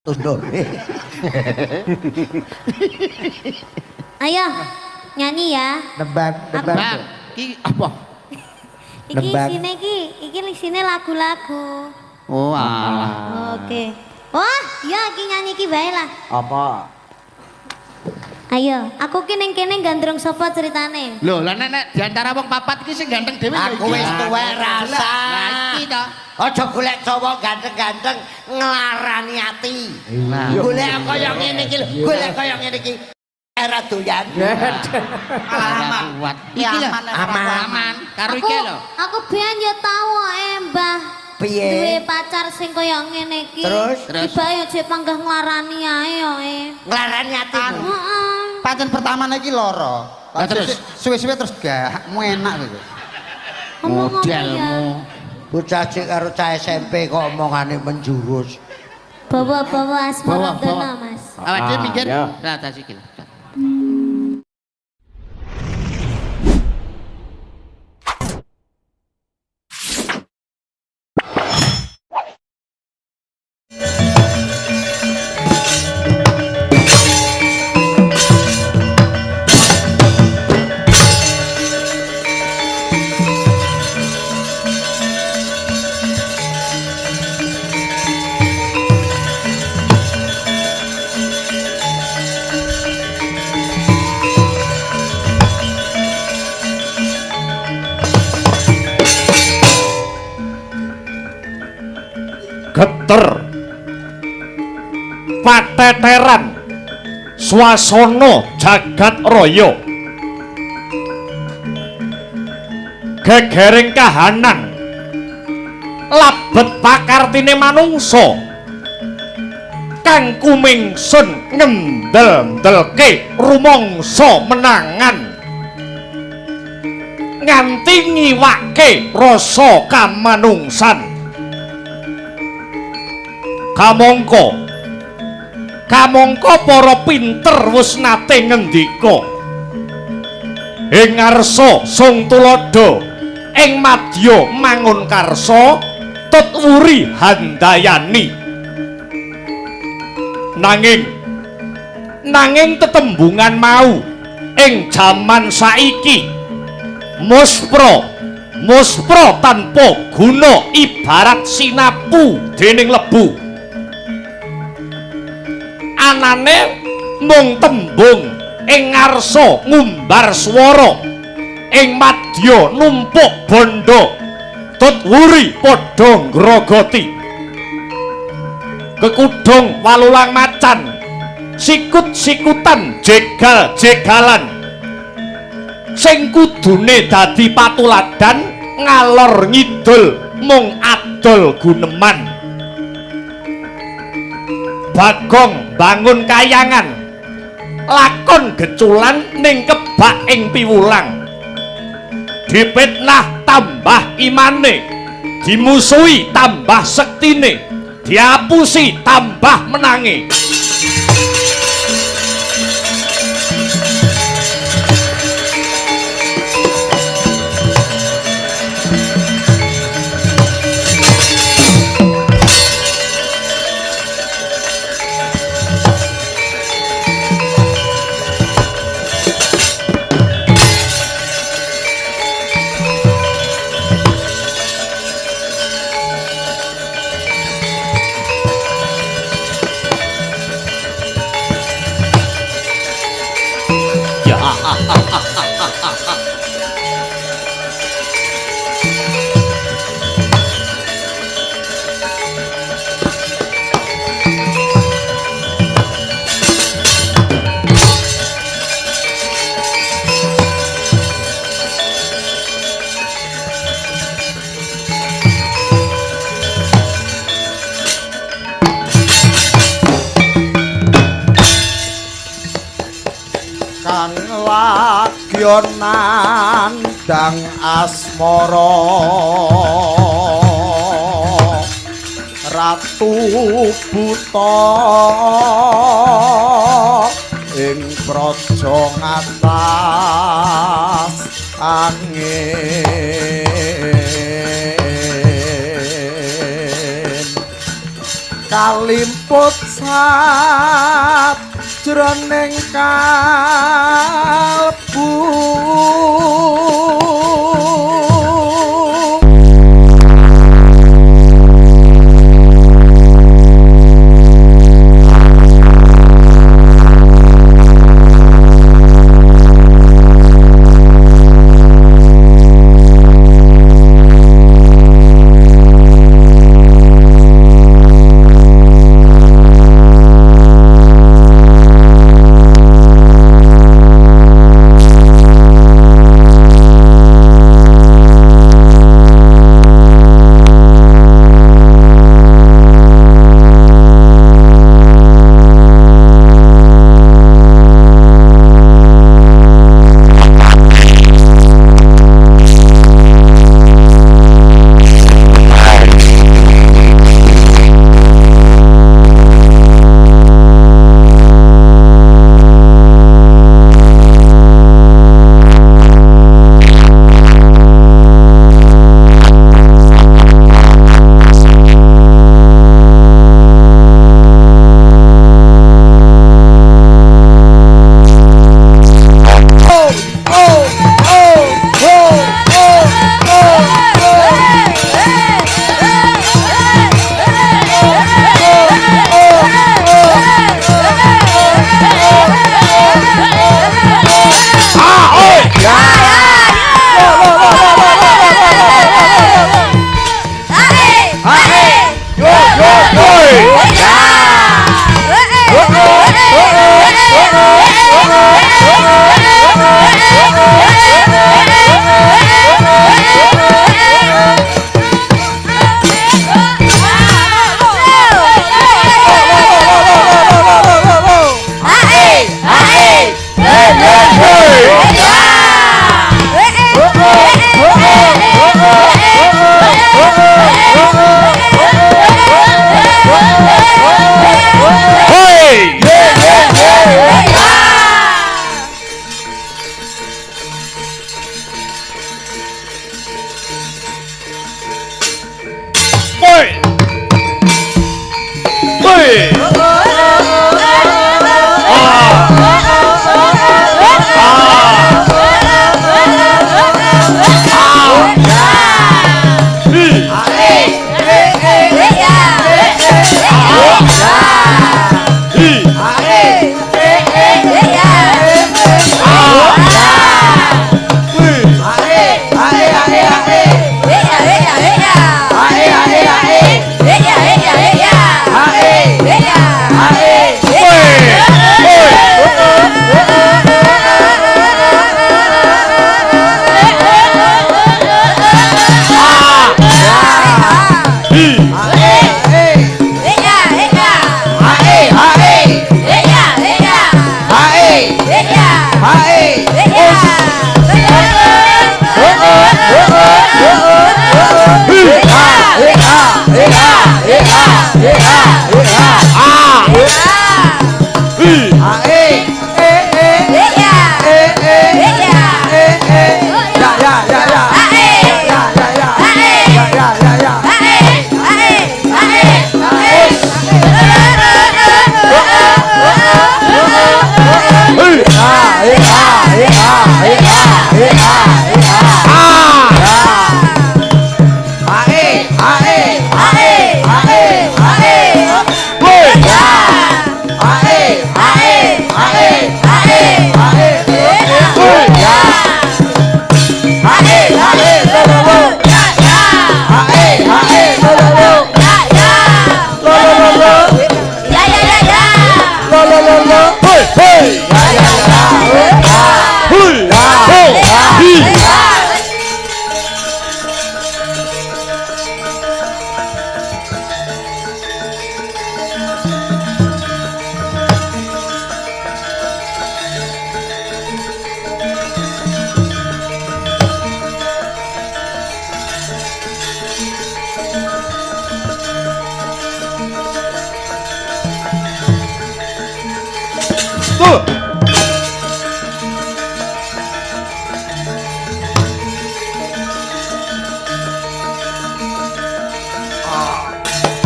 Tundone. Ayo nyanyi ya. Nembang, nembang. Bang, iki apa? Iki Nembang. isine iki, iki isine lagu-lagu. Oh, alah. Oke. Wah, ya iki nyanyi iki bae lah. Apa? Ayo, aku ki ning kene gandrung sapa ceritane? Lho, lah nek di antara wong papat iki sing ganteng dhewe ya Aku iki. wis tuwek rasa. Lah iki to. Aja golek cowok ganteng-ganteng nglarani ati. Nah. Golek kaya ngene iki lho, golek kaya ngene iki. Era doyan. Malah aman. kuat. Iki lho. Aman, Aman. Aman. Karo Aku iki lho. aku biyen ya tau Mbah. Piye? Duwe pacar sing kaya ngene iki. Terus? Terus? Tiba ya jek panggah nglarani ae yo e. Nglarani atimu. Heeh. Pancen pertama iki lara. Lah terus? Suwe-suwe terus gak mu enak gitu. Ngomong-ngomong ya. Modelmu. Bocah cek karo cah SMP kok omongane menjurus. Bawa-bawa asmara Bawa, bawa. Mas. Awake dhewe minggir. ya. Lah tas iki lho. Geter pateteran swasana jagat raya gegering kahanan labet pakartine manungsa kang kumingsun ngendel-ndelke rumangsa menangan nganti ngiwake rasa kamanungsan. Kamangka kamangka para pinter wis nate ngendika ing ngarsa sung tuladha ing madya mangun karsa tut wuri handayani. Nanging nanging tetembungan mau ing jaman saiki muspra muspra tanpa guna ibarat sinapu dening lebu. Anane mung tembung ing ngarsa ngumbar swara ing madya numpuk bondo tut wuri padha ngrogoti kekudung walulang macan sikut-sikutan jegal-jegalan sing kudune dadi patuladan ngalor ngidul mung adol guneman. Bagong bangun kayangan lakon geculan ning kebak ing piwulang dipitnah tambah imane dimusuhi tambah sektine diapusi tambah menange. Kang lagyo nandang asmara Ratu Buta ing praja ngatas angin. Kalimput sajroning kalbu.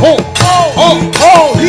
Oh, oh, oh.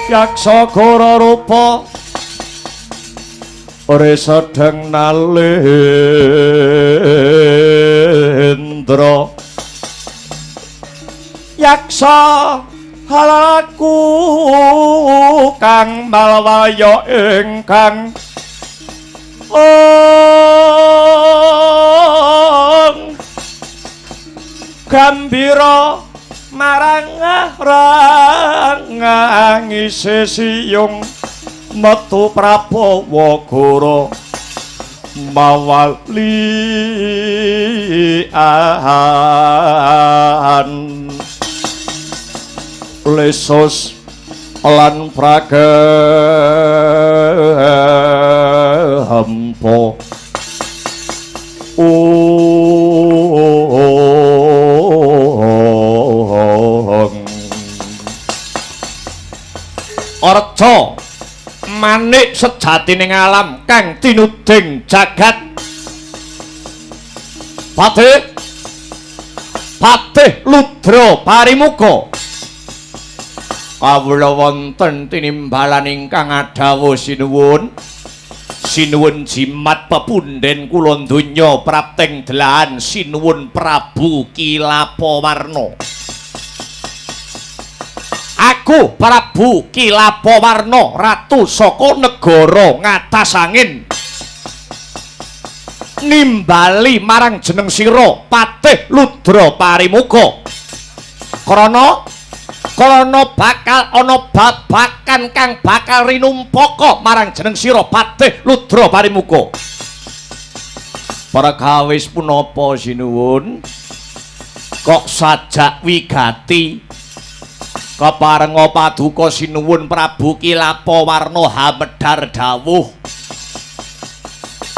Yaksa gora rupa resedeng nalendra yaksa halaku kang malwaya ingkang ong gambira marang rangangise siyung metu Prabawa Gora mawalian lesus lan pragampa Arca manik sejatining alam kang tinuding jagat Patih Patih Ludra Parimuka kawula wonten tinimbalan ingkang adhawuh sinuwun sinuwun jimat pepundhen kula donya prapting delahan sinuwun Prabu Kilapawarna. Aku Prabu Kilapawarna ratu saka negara ngatas angin nimbali marang jeneng sira Patih Ludra Parimuka krana krana bakal ana babakan kang bakal rinumpaka marang jeneng sira Patih Ludra Parimuka. Perkawis punapa sinuwun kok sajak wigati keparenga paduka sinuwun Prabu Kilapawarna hamedhar dawuh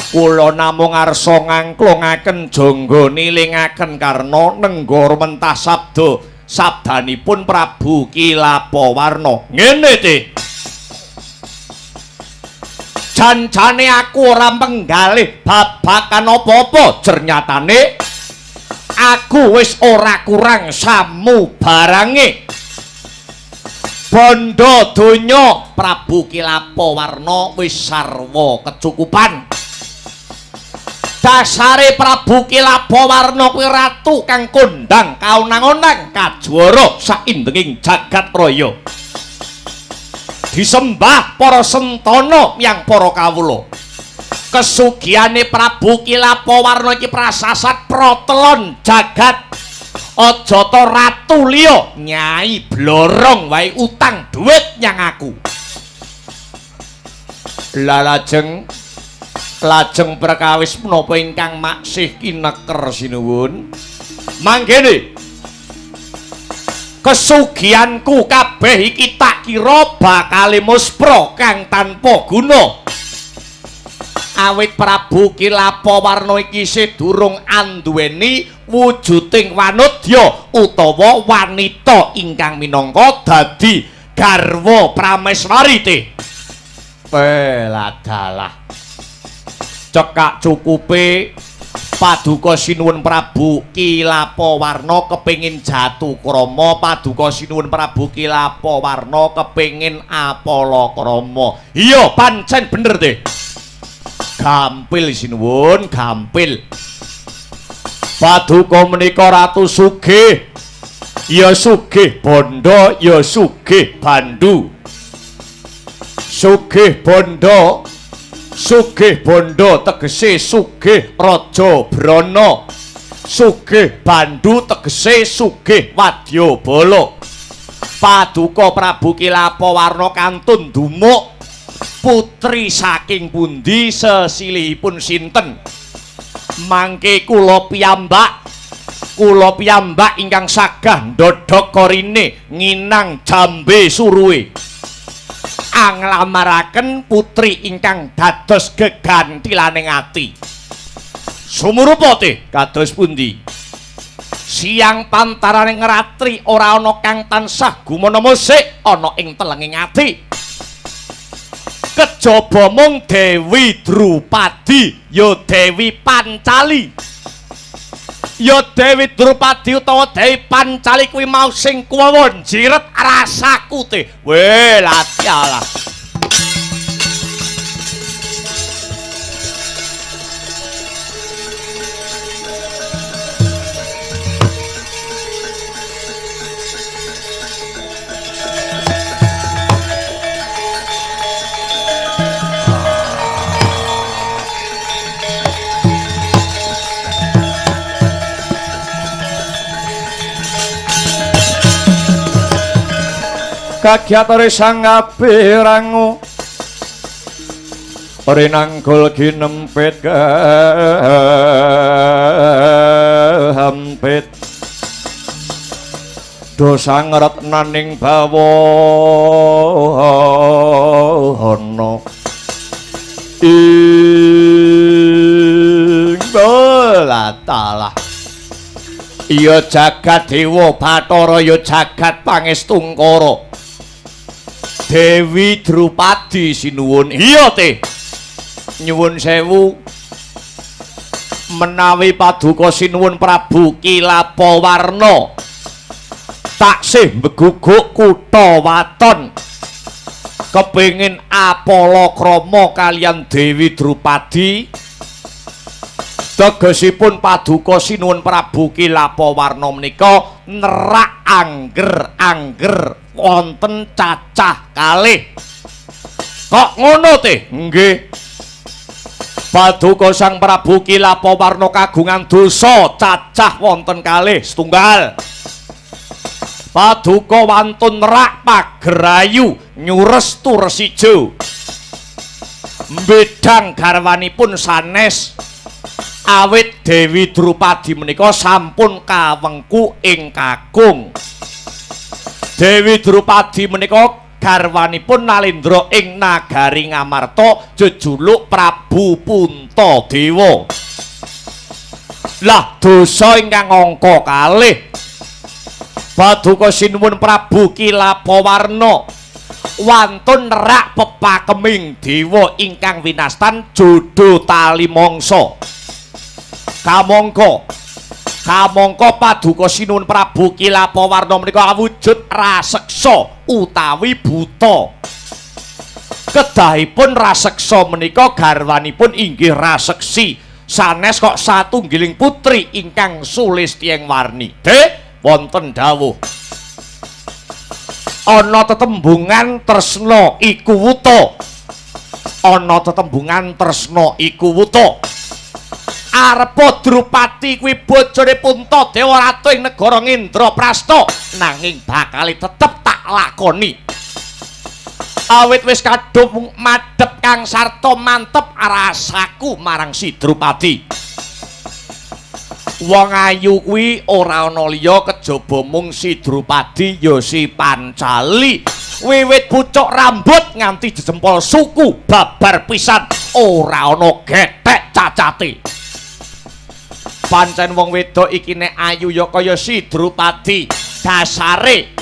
kula namung arsa ngangklungaken jangga nilingaken karna nenggara mentah sabda sabdanipun Prabu Kilapawarna. Ngene te janjane aku ora penggalih babakan apa-apa jernyatane aku wis ora kurang samu barange bondo donya Prabu Kilapawarna wis sarwa kecukupan. Dasare Prabu Kilapawarna kuwi ratu kang kondhang kaonang-onang kajuara saindenging jagat raya. Disembah para sentana yang para kawula. Kesugihane Prabu Kilapawarna iki prasasat protelon jagat. Aja ta ratu liya nyai blorong wae utang duit nyang aku. Lah lajeng lajeng perkawis menapa ingkang maksih kineker sinuwun? Mangkene kesugihanku kabeh iki tak kira bakale muspra kang tanpa guna. Awit Prabu Kilapawarna iki isih durung anduweni wujuding wanodya utawa wanita ingkang minangka dadi garwa prameswari te. Peladalah cekak cukupe paduka sinuwun Prabu Kilapawarna kepengin jatukrama, paduka sinuwun Prabu Kilapawarna kepengin apalakrama. Iya pancen bener te. Gampil sinuwun, gampil. Paduka menika ratu sugih. Ya sugih bondo, ya sugih bandu. Sugih bondo, sugih bondo tegese sugih raja brana. Sugih bandu tegese sugih wadyabala. Paduka Prabu Kilapawarna kantun dumuk putri saking pundi sesilihipun sinten? Mangke kula piyambak ingkang sagah ndodhok korine nginang jambe suruhe anglamaraken putri ingkang dados gegantilaning ati. Sumurupa teh kados pundi? Siang pantaraning ratri ora ana kang tansah gumana musik ana ing telenging ati. Kejaba mung Dewi Drupadi ya Dewi Pancali. Ya Dewi Drupadi utawa Dewi Pancali kuwi mau sing kuwon jiret rasaku te. Weh, latialah. Kagyatare sang abirangu rinanggul ginempit gehempit dosa ngretnaning bawana ing balatalah. Iya jagat dewa Bathara, ya jagat pangestungkara Dewi Drupadi sinuwun. Iya teh. Nyuwun sewu menawi paduka sinuwun Prabu Kilapawarna taksih mbeguguk kutha waton kepengin apala krama kaliyan Dewi Drupadi. Tegesipun paduka sinuwun Prabu Kilapawarna menika nerak angger-angger wonten cacah kalih. Kok ngono teh? Nggih. Paduka Sang Prabu Kilapawarna kagungan dosa cacah wonten kalih setunggal. Paduka wantun nerak pagerayu nyures tures ijo. Mbedang garwanipun sanes awit Dewi Drupadi menika sampun kawengku ing kakung. Dewi Drupadi menika garwanipun Nalendra ing nagari Ngamarta jejuluk Prabu Puntadewa. Lah dosa ingkang angka kalih paduka sinuwun Prabu Kilapawarna wantun nerak pepakeming dewa ingkang winastan jodho tali mangsa. Kamangka kamangka paduka sinuwun Prabu Kilapawarna menika awujud raseksa utawi buta. Kedahipun raseksa menika garwanipun inggih raseksi sanes kok satunggiling putri ingkang Sulistyeng Warni. De wonten dawuh ana tetembungan tresna iku wuta. Ana tetembungan tresna iku wuta. Arepa Drupadi kuwi bojone Puntadewa ratu ing negara Ngendraprasta, nanging bakale tetep tak lakoni. Awit wis kadung madhep kang sarta mantep rasaku marang si Drupadi. Wong ayu kuwi ora ana liya kejaba mung si Drupadi ya si Pancali. Wiwit pucuk rambut nganti jejempol suku babar pisan ora ana gethek cacate. Pancen wong wedok iki nek ayu ya kaya si Drupadi. Dasare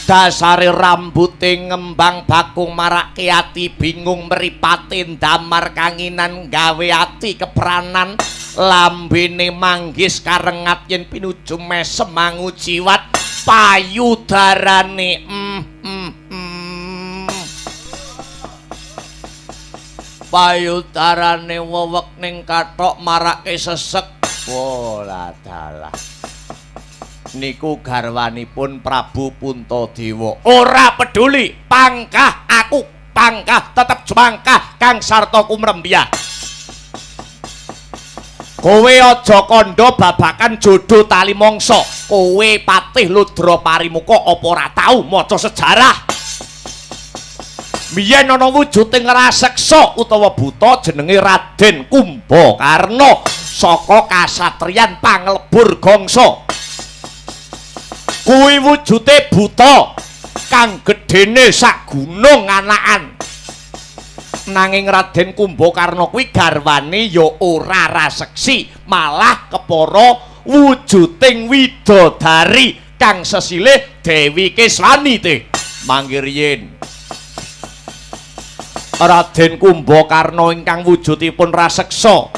dasare rambute ngembang bakung marake ati bingung mripate ndamar kanginan gawe ati kepranan lambene manggis karengat yen pinuju mesem mangujiwat payudarane payudarane wewek ning kathok marake sesek. Wolah dalah. Niku garwanipun Prabu Puntadewa. Ora peduli pangkah aku pangkah tetep jemangkah kang sarta kumrembiyah. Kowe aja kandha babakan jodho tali mangsa. Kowe patih Ludra Parimuka apa ora tau maca sejarah? Biyen ana wujuding raseksa utawa buta jenenge Raden Kumbakarna saka kasatriyan Panglebur Gangsa. Kuwi wujude buta kang gedene sak gunung anakan. Nanging Raden Kumbakarna kuwi garwane ya ora raseksi, malah kepara wujuding widodari kang sesilih Dewi Keswani teh. Mangke riyin Raden Kumbakarna ingkang wujudipun raseksa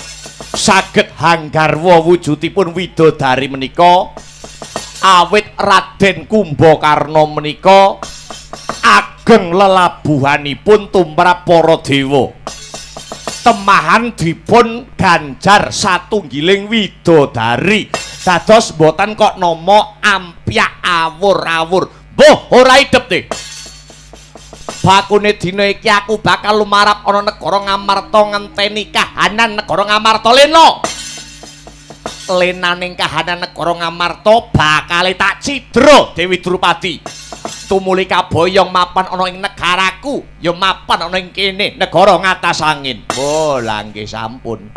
Saged hanggarwa wujudipun widodari menika awit Raden Kumbakarna menika ageng lelabuhanipun tumrap para dewa. Temahan dipun ganjar satunggiling widodari. Dados mboten kok nama ampyak awur-awur. Mbuh ora idep te. Bakune dina iki aku bakal lumarap ana negara Ngamarta ngenteni kahanan negara Ngamarta lena. Lenaning kahanan negara Ngamarta bakale tak cidra Dewi Drupadi. Tumuli kaboyong mapan ana ing negaraku, ya mapan ana ing kene negara ngatas angin. Oh, lha nggih sampun.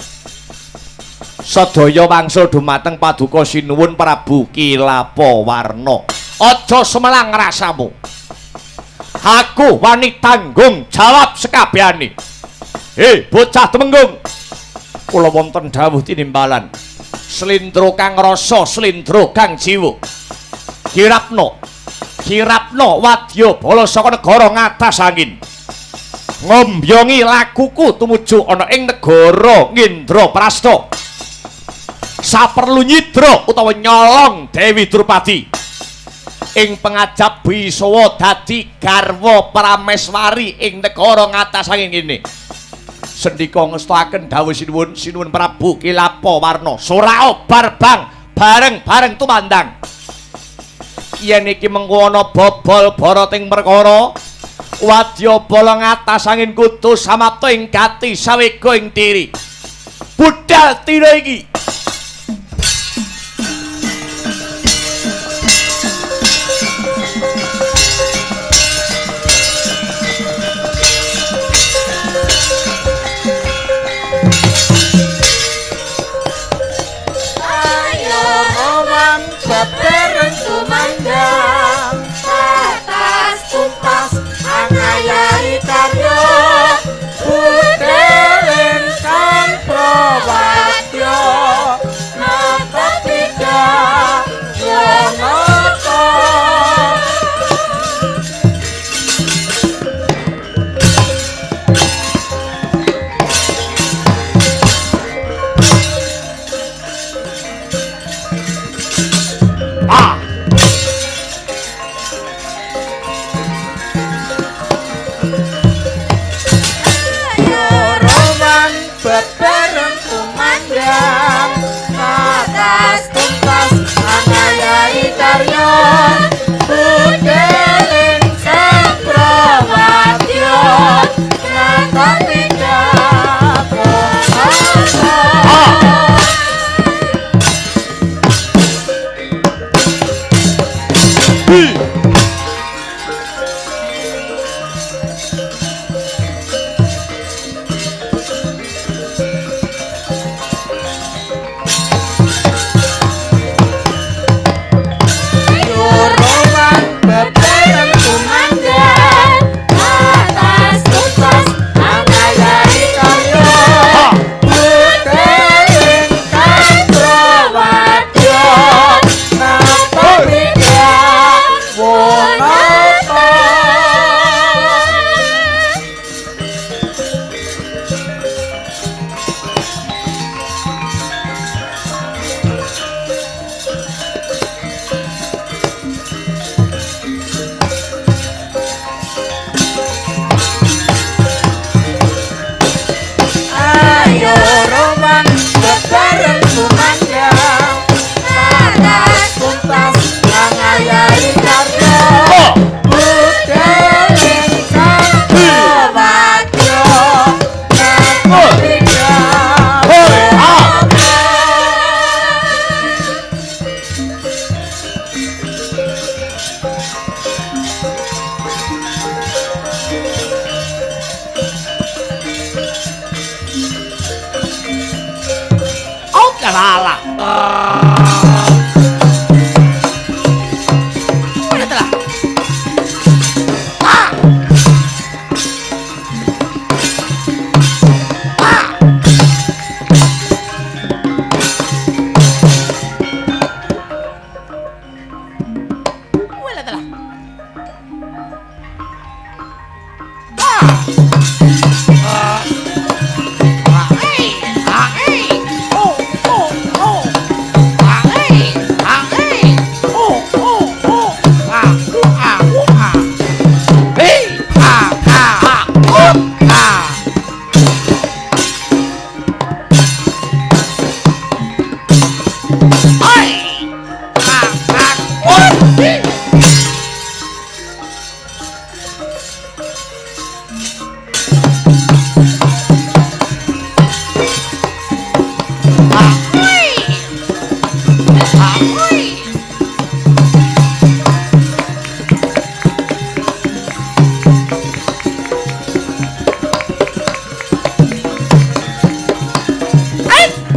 Sedaya wangsul dumateng Paduka Sinuwun Prabu Kilapawarna. Aja semelang rasamu. Aku wani tanggung jawab sekabehane. Hei, bocah Temenggung. Kula wonten dawuh tinimbalan. Slendro kang rasa, slendro kang jiwa. Kirapno. Kirapno wadya bala saka negara ngatas angin. Ngombyongi lakuku tumuju ana ing negara Ngendraprasta. Saperlu nyidra utawa nyolong Dewi Drupadi. Ing pengajap bisawa dadi garwa prameswari ing negara ngatas angin kene. Sendika ngestakaken dawuh sinuwun, Sinuwun Prabu Kilapawarna. Surao barbang bareng-bareng tumandang. Yen iki mengko ana bobol barating perkara, wadya bala ngatas angin kudu samapta ing gati sawega ing tiri. Budal tira iki. Bareng tumandang atas tuntas angayahi karya budelen kang prawadya nata tiga yanata. Bareng tumandang atas tuntas angayahi karya budelen sang prawadya nata tiga prasasta.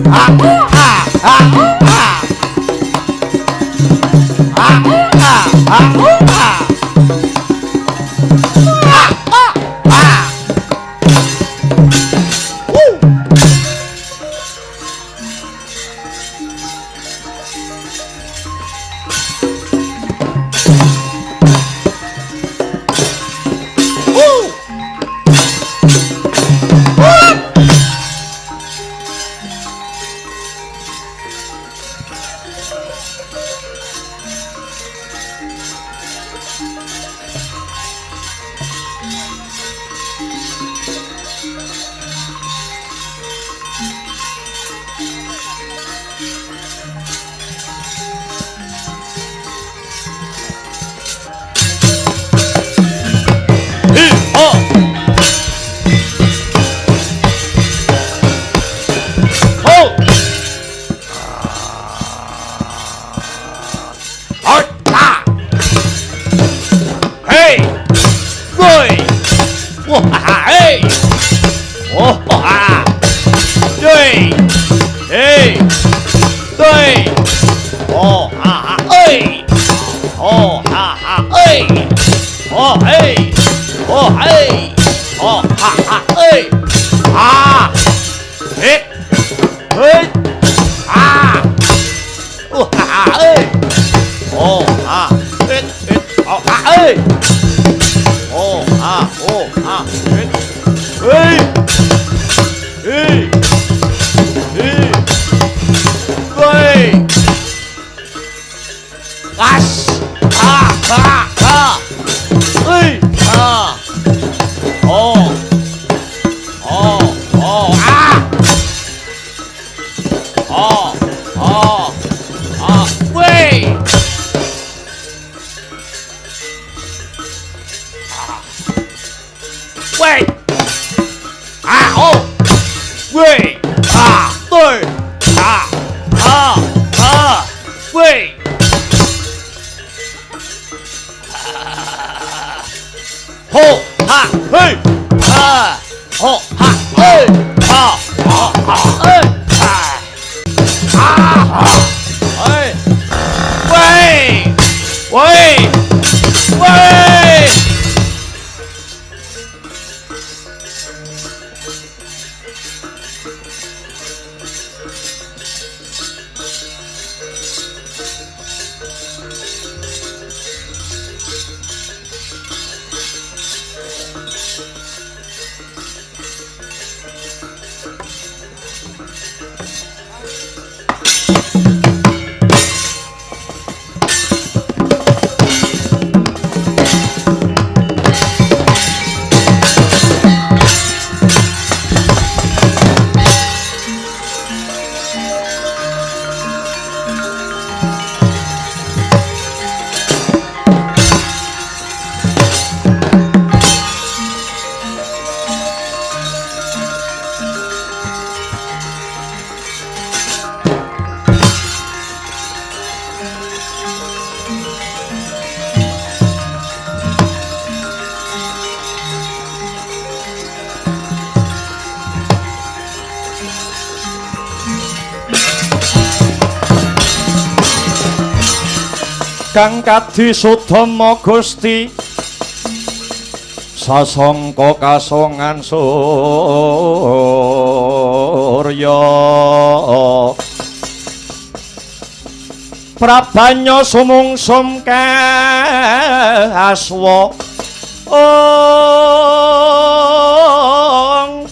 Ha ha ha ha. Ha ha ha ha. Ha ha ha. Woo. Woo. Hi ho. Ho. Ha. Hey. Woi. Wah, ha, hey. Oh, ha. Hey. Hey. Hey. Oh, ha, ha. Hey. Oh, ha, ha. Hey. Oh, hey. Oh, hey. Oh, ha, ha. Hey. Ah. Hey. Hey. Ah. Oh, ha, ha. Hey. Oh, ha. Hey. Hey. Oh, ha. Hey. Oh, ha. Oh, ha. Hey. Hey. Hey. Hey. Hey. As. Ha, ha, ha. Hey. Ah. Oh. Oh, oh, ah. Oh, oh, ah. Wei. Ah. Wei. Ah, oh. Wei. Ah, 对. Ah. Ah, ah. Wei. Ho, ha, hey. Ha, ho, ha, hey. Ha, ha, ha, hey. Ha. Ha, ha. Hey. Wei. Wei. Wei. Kang kadi sudama Gusti sasangka kasongan surya prabanya sumungsum kaswa ong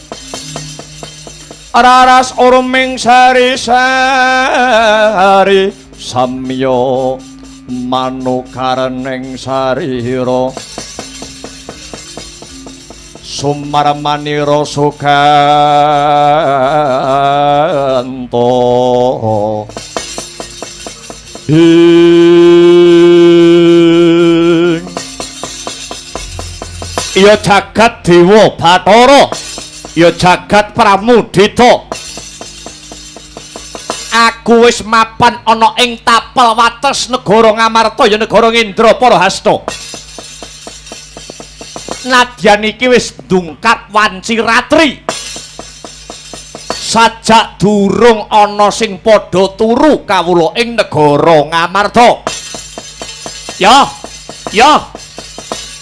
raras urming sari-sari samya manukarening sarira sumarmanira suganta ing ya jagat dewa bathara ya jagat pramudita. Aku wis mapan ana ing tapel wates negara Ngamarta ya negara Ngendrapara Hasta. Nadyan iki wis ndungkap wanci ratri. Sajak durung ana sing padha turu kawula ing negara Ngamarta. Ya, ya.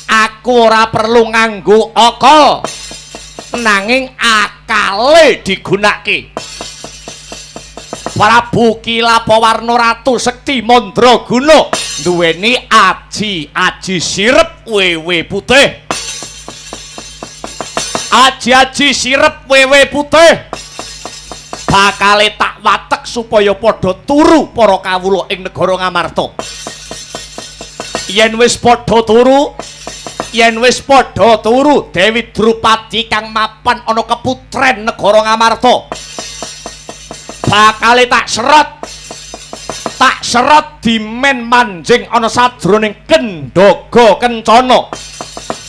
Aku ora perlu nganggo akal. Nanging akale digunakake. Prabu Kilapawarna Ratu Sekti Mandraguna duweni aji-aji sirep wewe putih. Aji-aji sirep wewe putih bakale tak watek supaya padha turu para kawula ing negara Ngamarta. Yen wis padha turu, yen wis padha turu, Dewi Drupadi kang mapan ana keputren negara Ngamarta bakale tak serot dimen manjing ana sajroning kendhaga kencana.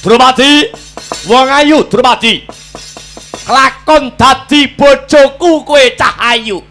Drupadi, wong ayu Drupadi, kelakon dadi bojoku kowe cah ayu.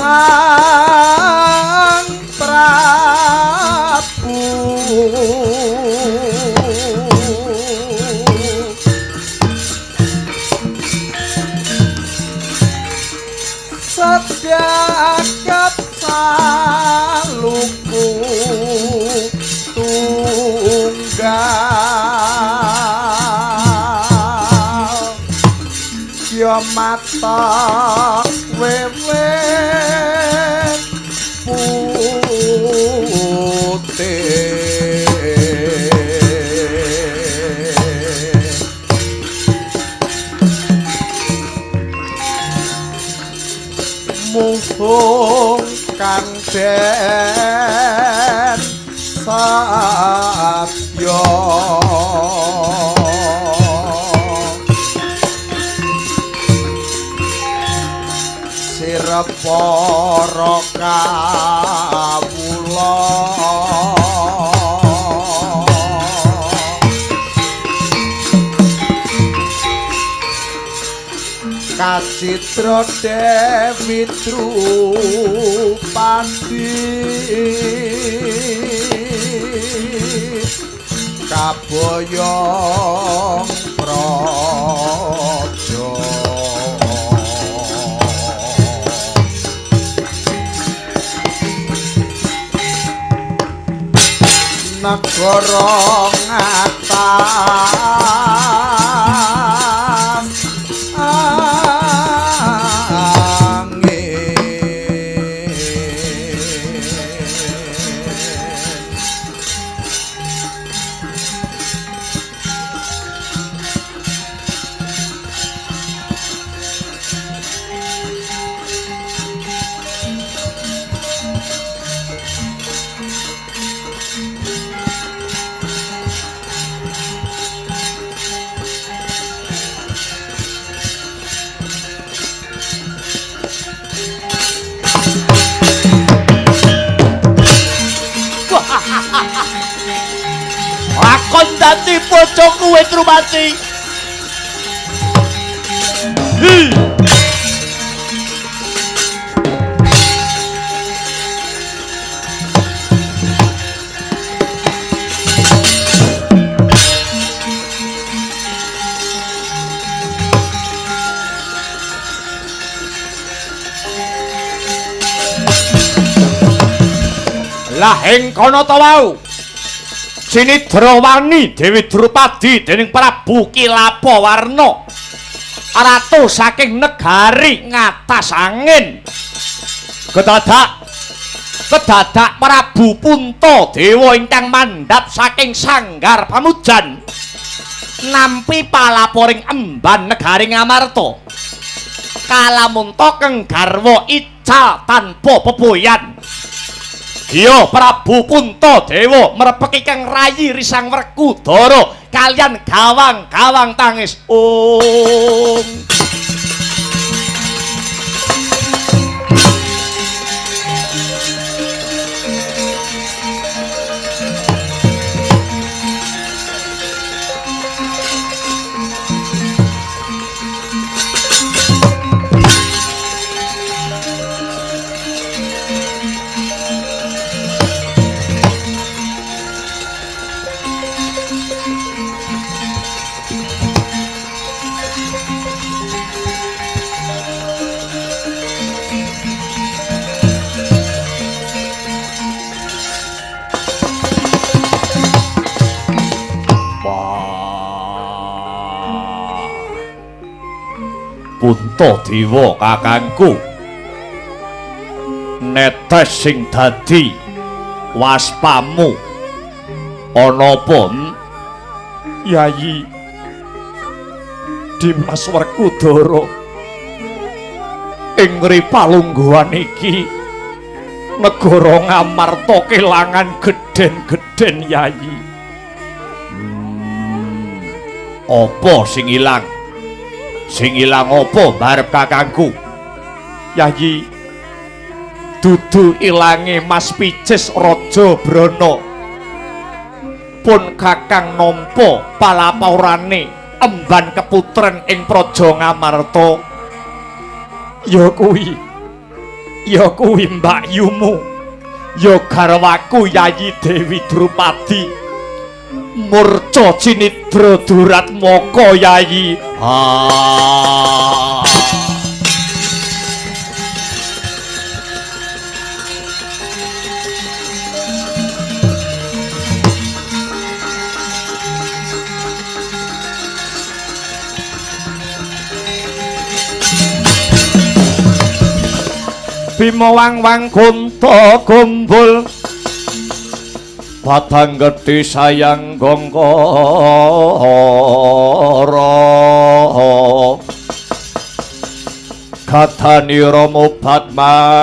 Sang Prabu sedakep saluku tunggal ya mata wewe putih muhung kang den sabya sirep para kawula kacitra Dewi Drupadi kaboyong praja. Negara ngatas angin Lakon dadi bojoku kowe Drupadi. Hi. Lah ing kono ta wau Cinidrawani Dewi Drupadi dening Prabu Kilapawarna, ratu saking negari ngatas angin. Kedadak Prabu Puntadewa ingkang mandhap saking sanggar pamujan nampi palaporing emban negari Ngamarta. Kalamunta keng garwa ical tanpa pepoyan. Giya Prabu Puntadewa merepeki kang rayi Risang Werkudara kaliyan gawang-gawang tangis. Om. Puntadewa kakangku, netes sing dadi waspamu ana apa? Yayi Dimas Werkudara, ing palungguhan iki negara Ngamarta kelangan gedhen-gedhen Yayi. Apa sing ilang? Sing ilang apa barep kakangku? Yayi, dudu ilange Mas Picis Raja Brana. Pun kakang nampa palaporane emban keputren ing Praja Ngamarta. Ya kuwi. Ya kuwi mbakyumu. Ya garwaku Yayi Dewi Drupadi. Murca cinidra duratmaka Yayi. Ah. Bima wang-wang kunta kumpul padang gedhe sayang gongkara katanira mobat mabit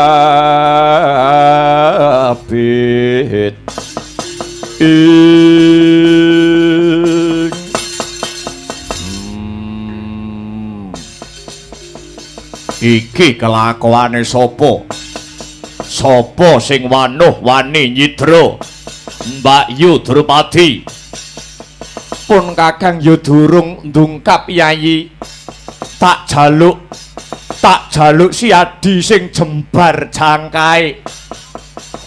ing. Iki kelakuane sapa? Sapa sing wanuh wani nyidra Mbakyu Drupadi? Pun kakang ya durung ndungkap Yayi. Tak jaluk siadi sing jembar jangkae.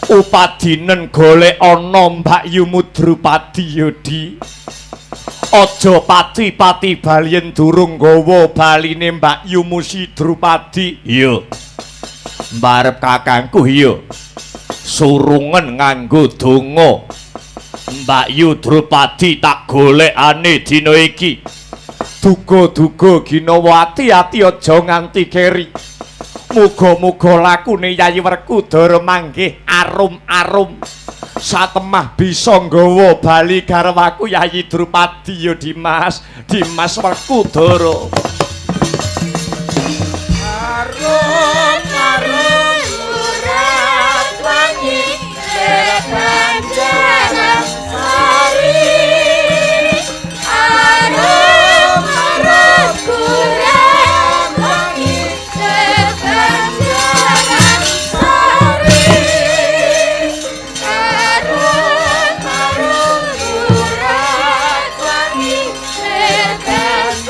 Upadinen golek ana Mbakyumu Drupadi Yodi. Aja pati-pati bali yen durung gawa baline Mbakyumu si Drupadi. Iya. Mbarep kakangku iya. Surungen nganggo donga. Mbakyu Drupadi tak golekane dina iki. Duga-duga ginawa ati-ati aja nganti keri. Muga-muga lakune Yayi Werkudara manggih arum-arum. Satemah bisa nggawa bali garwaku Yayi Drupadi ya Dimas, Dimas Werkudara. Arum arum urat wangi sepanjang sari. Arum arum urat wangi sepanjang sari. Arum arum urat wangi sepanjang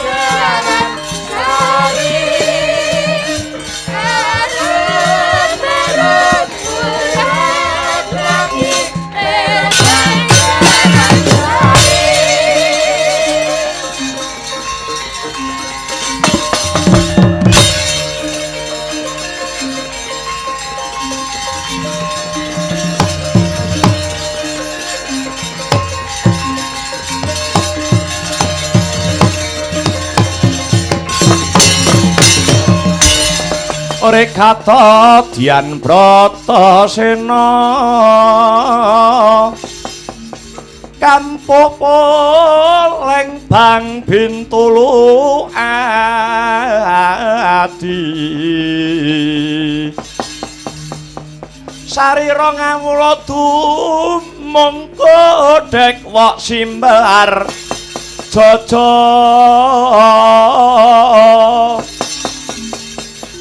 Sore katadian Bratasena kampuh poleng bang Bintulu adi sarira ngawula tumungko dek wok simbar jaja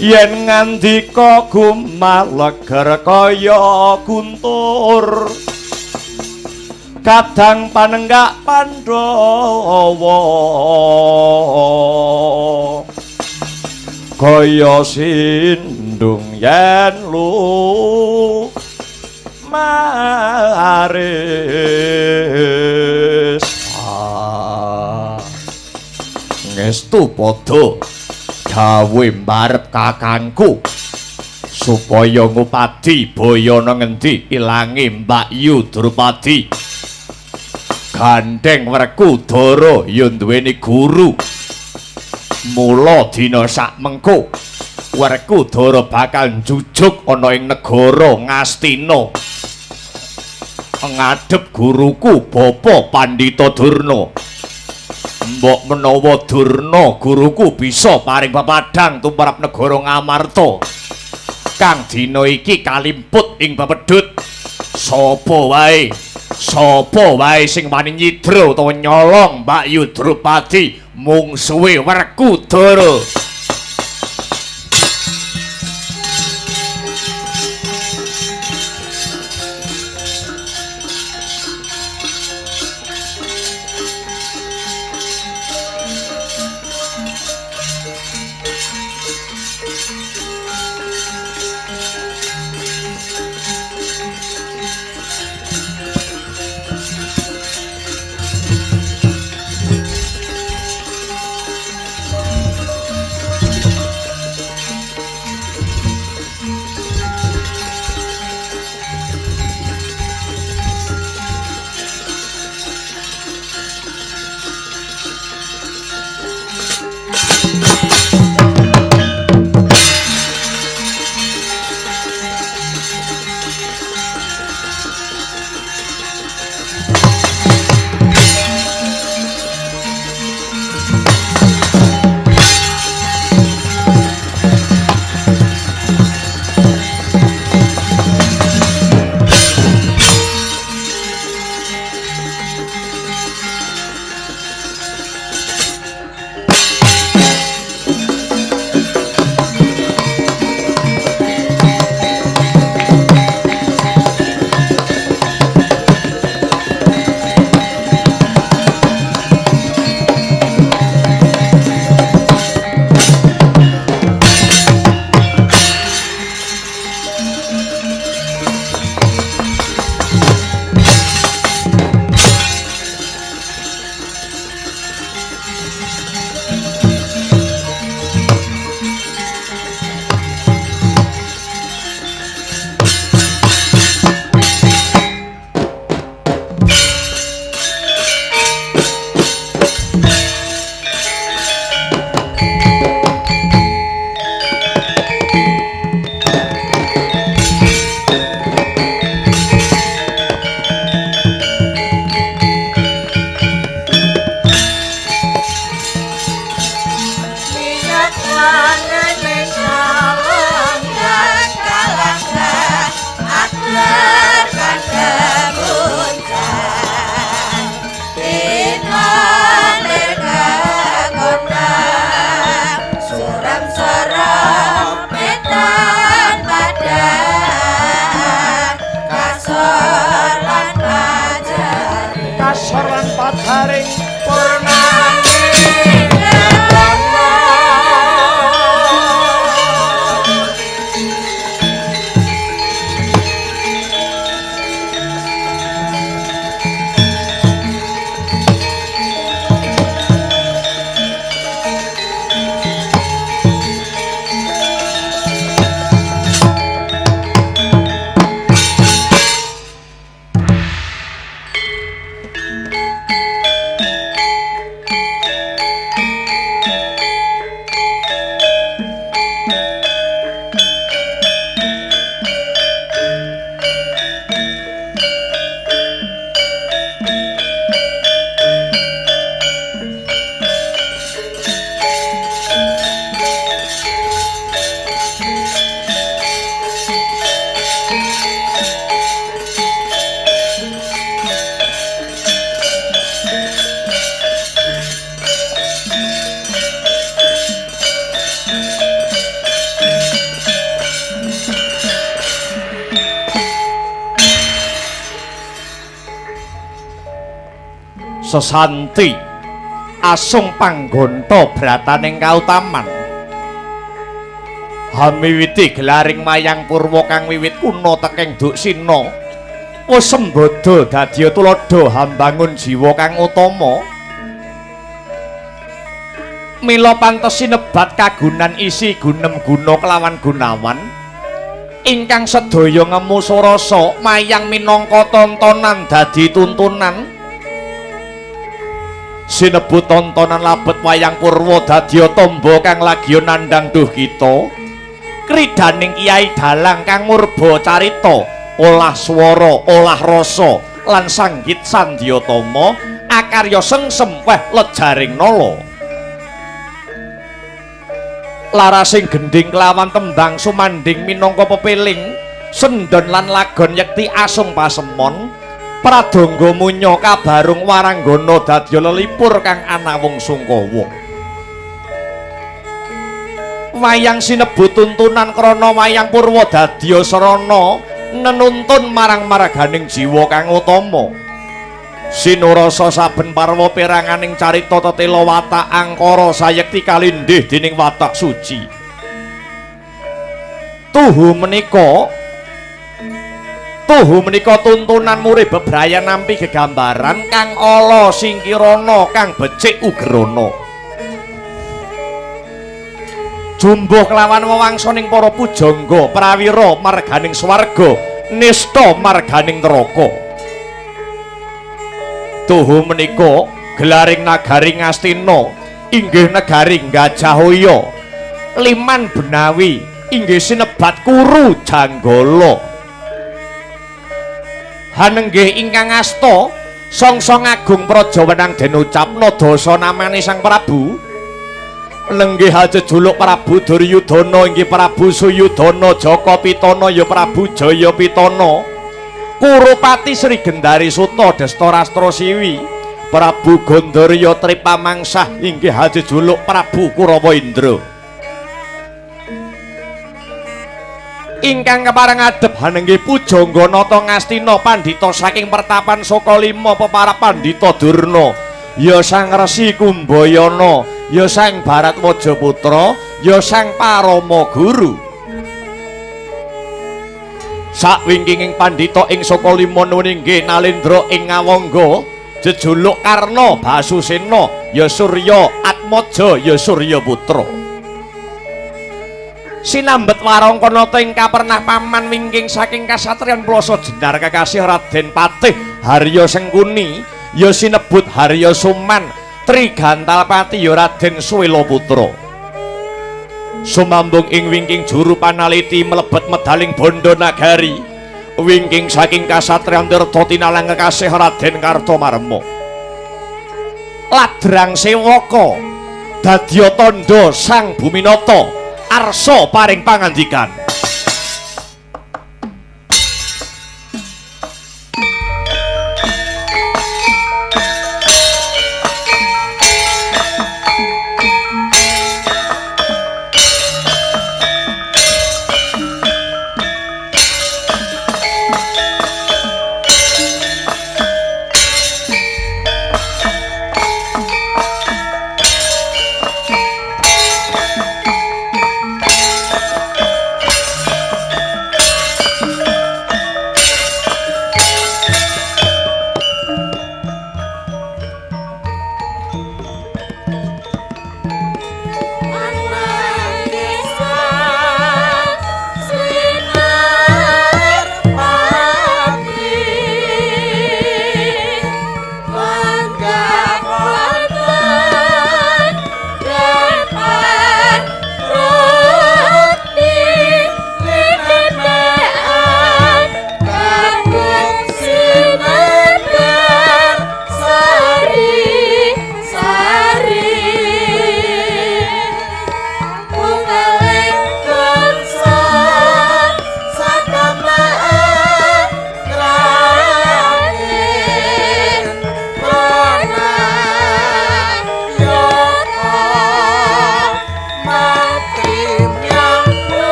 yen ngandika gumaleger kaya guntur kadang panenggak Pandhawa kaya sindung yen lu maris. Ngestu padha gawe mbarep kakangku supaya ngupadi bayana ngendi ilange Mbak Yu Drupadi. Gandeng Werkudara ya duweni guru. Mula dina sakmengko Werkudara bakal njujuk ana ing negara Ngastina. Ngadhep guruku Bapa Pandhita Durna. Mbok menawa Durna guruku bisa paring pepadhang tumrap negara Ngamarta kang dina iki kalimput ing pepedhut. Sapa wae sing wani nyidra utawa nyolong Mbak Yu Drupadi mungsuhe Werkudara. Sesanti asung panggonta brataning kautaman. Hamiwiti gelaring mayang purwa kang wiwit kuna teking Duksina. Wis sembada dadi tuladha hambangun jiwa kang utama. Mila pantes sinebat kagunan isi gunem guna kelawan gunawan ingkang sedaya ngemu surasa mayang minangka tontonan dadi tuntunan. Sinebut tontonan labet wayang purwa dadi tamba kang lagi nandhang duh kita. Kridaning Kyai Dalang kang murba carita, olah swara, olah rasa lan sanggit sandyatama akarya sengsem weh lejaring nala. Larasing gendhing kelawan tembang sumandhing minangka pepeling, sendon lan lagon yekti asung pasemon, pradangga munya kabarung waranggana dadya lelipur kang anawung sungkawa. Wayang sinebut tuntunan krana wayang purwa dadya sarana nenuntun marang maraganing jiwa kang utama. Sinurasa saben parwa peranganing carita tetela watak angkara sayekti kalindhih dening watak suci. Tuhu menika tuntunan murih bebrayan nampi gegambaran kang ala singkirana kang becik ugrana. Jumbuh kelawan wewangsaning para pujangga prawira marganing swarga nista marganing neraka. Tuhu menika gelaring nagari Ngastina inggih negari Gajahaya liman benawi inggih sinebat Kuru Janggala. Hanenggih ingkang asta songsong agung praja wenang den ucapna dasa namane Sang Prabu. Lenggih ajejuluk Prabu Duryudana inggih Prabu Suyudana Jaka Pitana ya Prabu Jaya Pitana. Kurupati Sri Gendari Suta Destarastra Siwi Prabu Gandarya Tripamangsah inggih ajejuluk Prabu Kurawa Indra. Ingkang kepareng adhep hanenggih pujangga nata Ngastina pandhita saking pertapan Sokalima peparap Pandhita Durna ya Sang Resi Kumbayana ya Sang Baratwaja Putra ya Sang Parama Guru. Sakwingkinging pandhita ing Sokalima nuwun inggih Nalendra ing Ngawangga jejuluk Karna Basusena ya Surya Atmaja ya Surya Putra. Sinambet warangkanata ing kapernah paman wingking saking kasatriyan Plasa Jenar kekasih Raden Patih Harya Sengkuni ya sinebut Harya Suman Trigantalpati ya Raden Suwela Putra. Sumambung ing wingking juru panaliti mlebet medaling bondo nagari wingking saking kasatriyan Tirta tinalang kekasih Raden Kartomarma. Ladrang Sewaka dadya tandha Sang Buminata arsa paring pangandikan.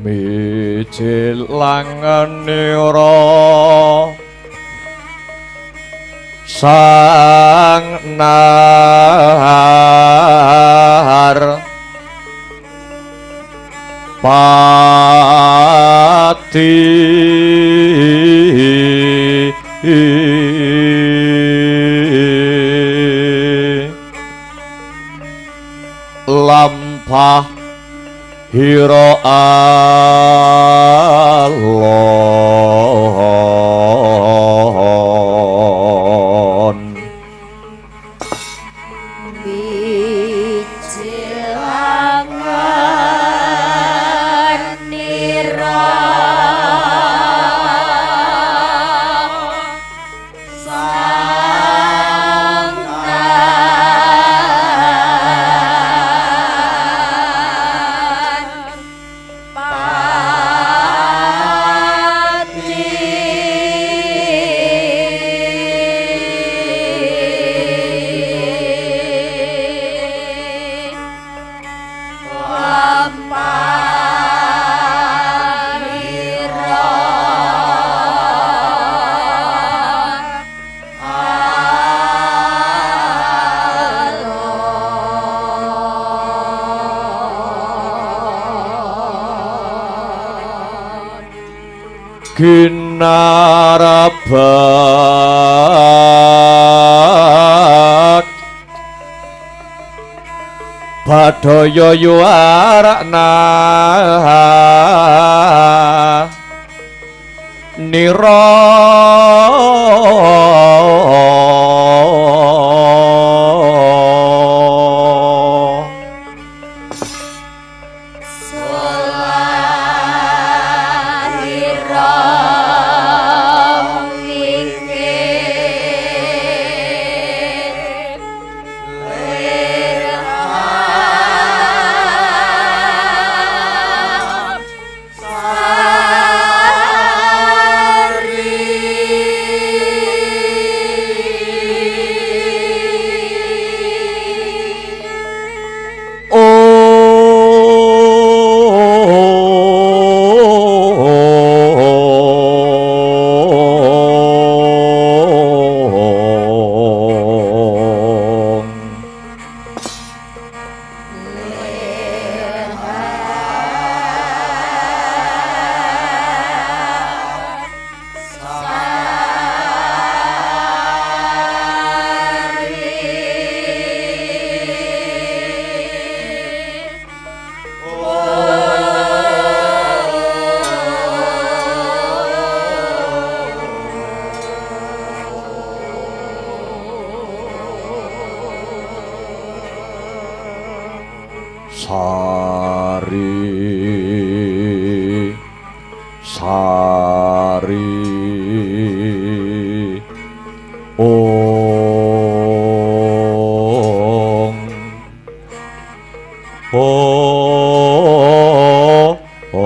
Mijilangane ora sang nar pati lampah hira alon Wijilangan nira sang pati Ginarabak Badaya yuarakna Nira Sari Sari Ong O O O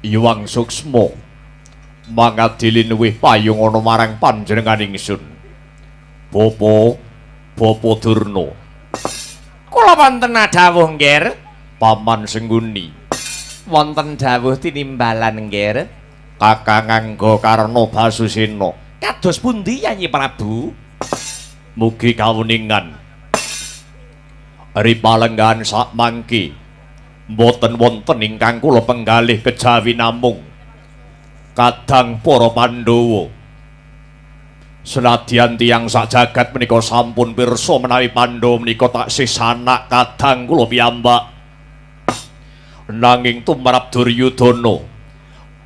Iwang Suksma mangadili luwih payung ana marang panjenengan ingsun. Bapa Bapa Durna. Kula wonten dawuh nggih, Paman Sengguni. Wonten dawuh tinimbalan nggih. Kakang Angga Karna Basusena. Kados pundi Yayi Prabu? Mugi kawuningan. Ripalenggahan sakmangke mboten wonten ingkang kula penggalih kejawi namung kadang para Pandhawa. Senadyan tiyang sak jagat menika sampun pirsa menawi Pandhawa menika taksih sanak kadang kula piyambak. Nanging tumrap Duryudana,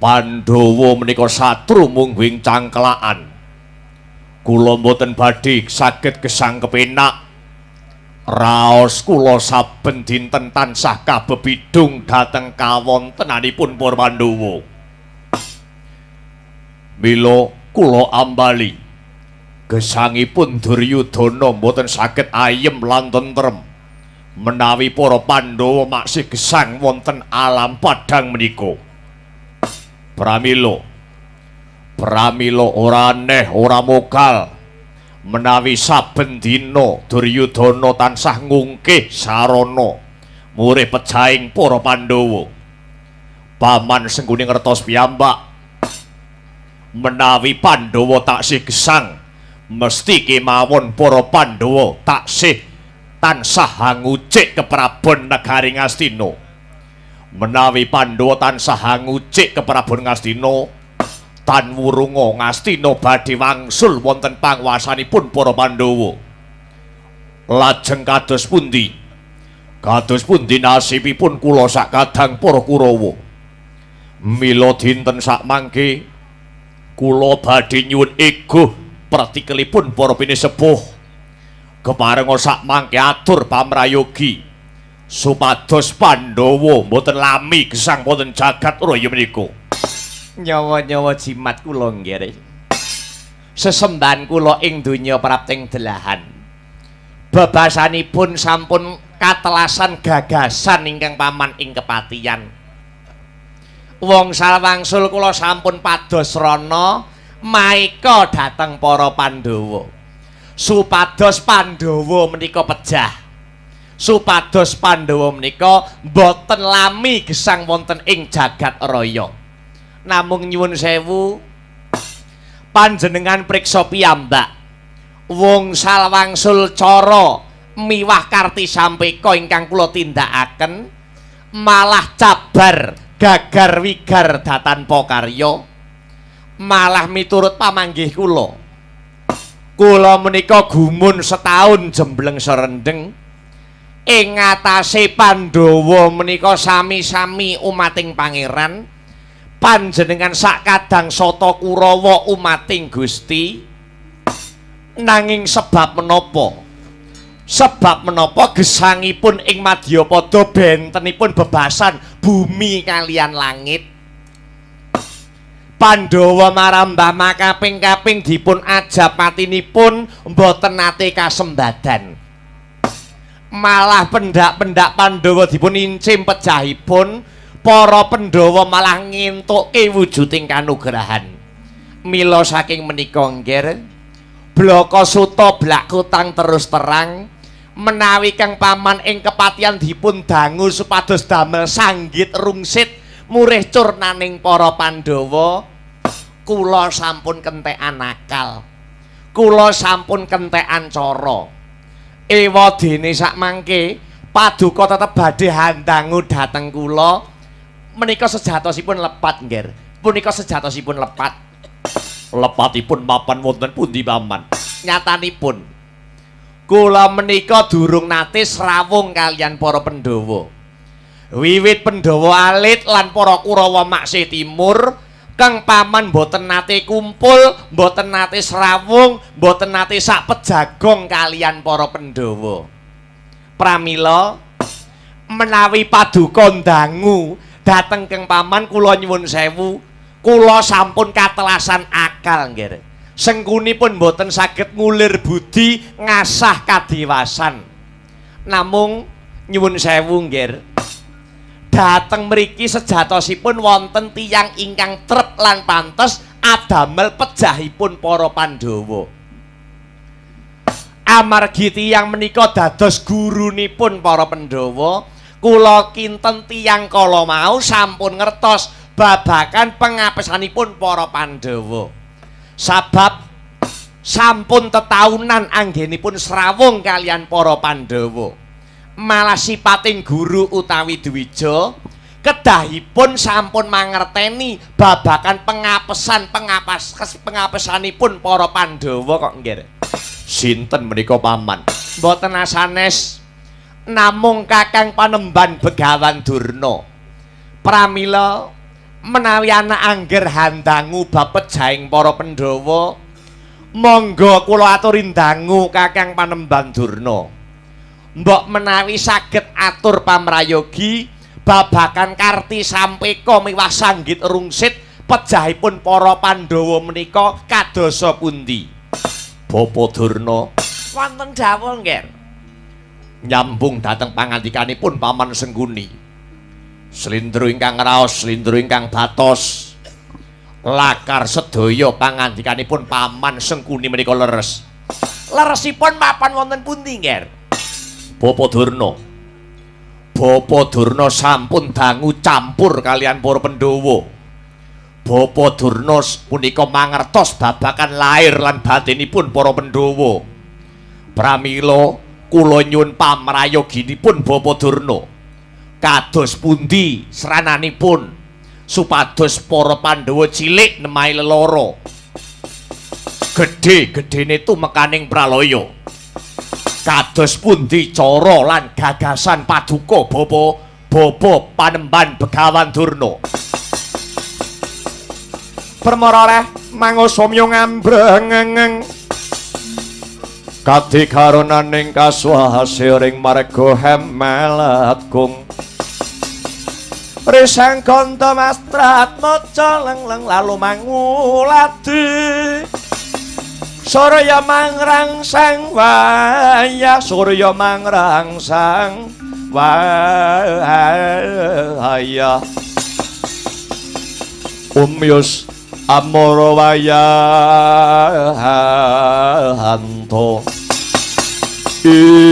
Pandhawa menika satru mungguing cangklakan. Kula mboten badhe saged gesang kepenak. Raos kula saben dinten tansah kabebidung dhateng kawontenanipun para Pandhawa. Mila kula ambali gesangipun Duryudana mboten saged ayem lan tentrem. Menawi para Pandhawa maksih gesang wonten alam padhang menika. Pramila Pramila ora aneh ora mokal menawi saben dina Duryudana tansah ngungkih sarana murih pejahing para Pandhawa. Paman Sengkuni ngertos piyambak menawi Pandhawa taksih gesang mesti kemawon para Pandhawa taksih tansah hangucik keprabon negari Ngastina. Menawi Pandhawa tansah hangucik keprabon Ngastina, tan wurunga Ngastina badhe wangsul wonten panguwasanipun para Pandhawa. Lajeng kados pundi? Kados pundi nasibipun kula sakadang para Kurawa? Mila dinten sakmangke kula badhe nyuwun ego pratikelipun para pinesepuh. Keparenga sakmangke atur pamrayogi supados Pandhawa mboten lami gesang wonten jagat raya menika. Nyawa-nyawa jimat kula nggih. Sesembahan kula ing donya prapting delahan. Bebasanipun sampun katelasan gagasan ingkang paman ing kepatihan. Wong salwangsul kula sampun pados rana maeka dhateng para Pandhawa. Supados Pandhawa menika pejah. Supados Pandhawa menika mboten lami gesang wonten ing jagat raya. Namung nyuwun sewu panjenengan priksa piyambak. Wong salwangsul cara miwah karti sampeka ingkang kula tindakaken malah cabar gagar wigar datanpa karya, malah miturut pamanggih kula. Kula menika gumun setahun jembleng serendeng ing ngatasé Pandhawa menika sami-sami umating pangeran, panjenengan sakadang sata Kurawa umating Gusti. Nanging sebab menapa? Sebab menapa gesangipun ing madyapada bentenipun bebasan bumi kalian langit? Pandhawa marambah makaping-kaping dipun ajab patinipun mboten nate kasembadan. Malah pendak-pendak Pandhawa dipun incim pejahipun, para Pandhawa malah ngentukke wujuding kanugrahan. Mila saking menika nggih, blaka suta blak kutang terus terang menawi kang paman ing kepatihan dipun dangu supados damel sanggit rungsit murih curnaning para Pandhawa. Kula sampun kentekan akal, kula sampun kentekan cara. Ewa dene sakmangke paduka tetep badhe handangu dhateng kula. Menika sejatosipun lepat nggih. Punika sejatosipun lepat. Lepatipun mapan wonten pundi paman? Nyatanipun kula menika durung nate srawung kalian para Pandhawa. Wiwit Pandhawa alit lan para Kurawa maksih timur, kang paman mboten nate kumpul, mboten nate srawung, mboten nate sak pejagong kalian para Pandhawa. Pramila menawi paduka ndangu dhateng kang paman kula nyuwun sewu, kula sampun katelasan akal nggih. Sengkunipun mboten saged ngulir budi ngasah kadiwasan. Namung nyuwun sewu nggih, dhateng mriki sejatosipun wonten tiyang ingkang trep lan pantes adamel pejahipun para Pandhawa. Amargi tiyang menika dados gurunipun para Pandhawa, kula kinten tiyang kala mau sampun ngertos babagan pengapesanipun para Pandhawa. Sabab sampun tetaunan anggenipun srawung kalian para Pandhawa. Malah sipating guru utawi dwija kedahipun sampun mangerteni babagan pengapesan pengapesanipun para Pandhawa kok nggih. Sinten menika paman? Mboten asanes namung Kakang Panemban Begawan Durna. Pramila menawi anak angger handangu bab pejahing para Pandhawa, monggo kula aturi dangu Kakang Panemban Durna. Mbok menawi saged atur pamrayogi babagan karti sampeka miwah sanggit rungsit pejahipun para Pandhawa menika kadosa pundi? Bapa Durna, wonten dawuh nggih. Nyambung dhateng pangandikanipun Paman Sengkuni. Slindro ingkang raos, slindro ingkang batos. Lakar sedaya pangandikanipun Paman Sengkuni menika leres. Leresipun mapan wonten pundi, Nger? Bapa Durna. Bapa Durna sampun dangu campur kalian para Pandhawa. Bapa Durna punika mangertos babagan lair lan batinipun para Pandhawa. Pramila kula nyuwun pamrayoginipun Bapa Durna. Kados pundi srananipun supados para Pandhawa cilik nemahi lelara. Gedhe-gedhene tumekaning pralaya. Kados pundi cara lan gagasan paduka Bapa Panembahan Begawan Durna. Permara reh mangosomya ngambrengeng kadikaronaning kaswase ring marga hemelat kung risang kanta mastrat maca lengleng lalu manguladi surya mangrangsang wayah surya mangrangsang wayah umyus amara wayahanto ing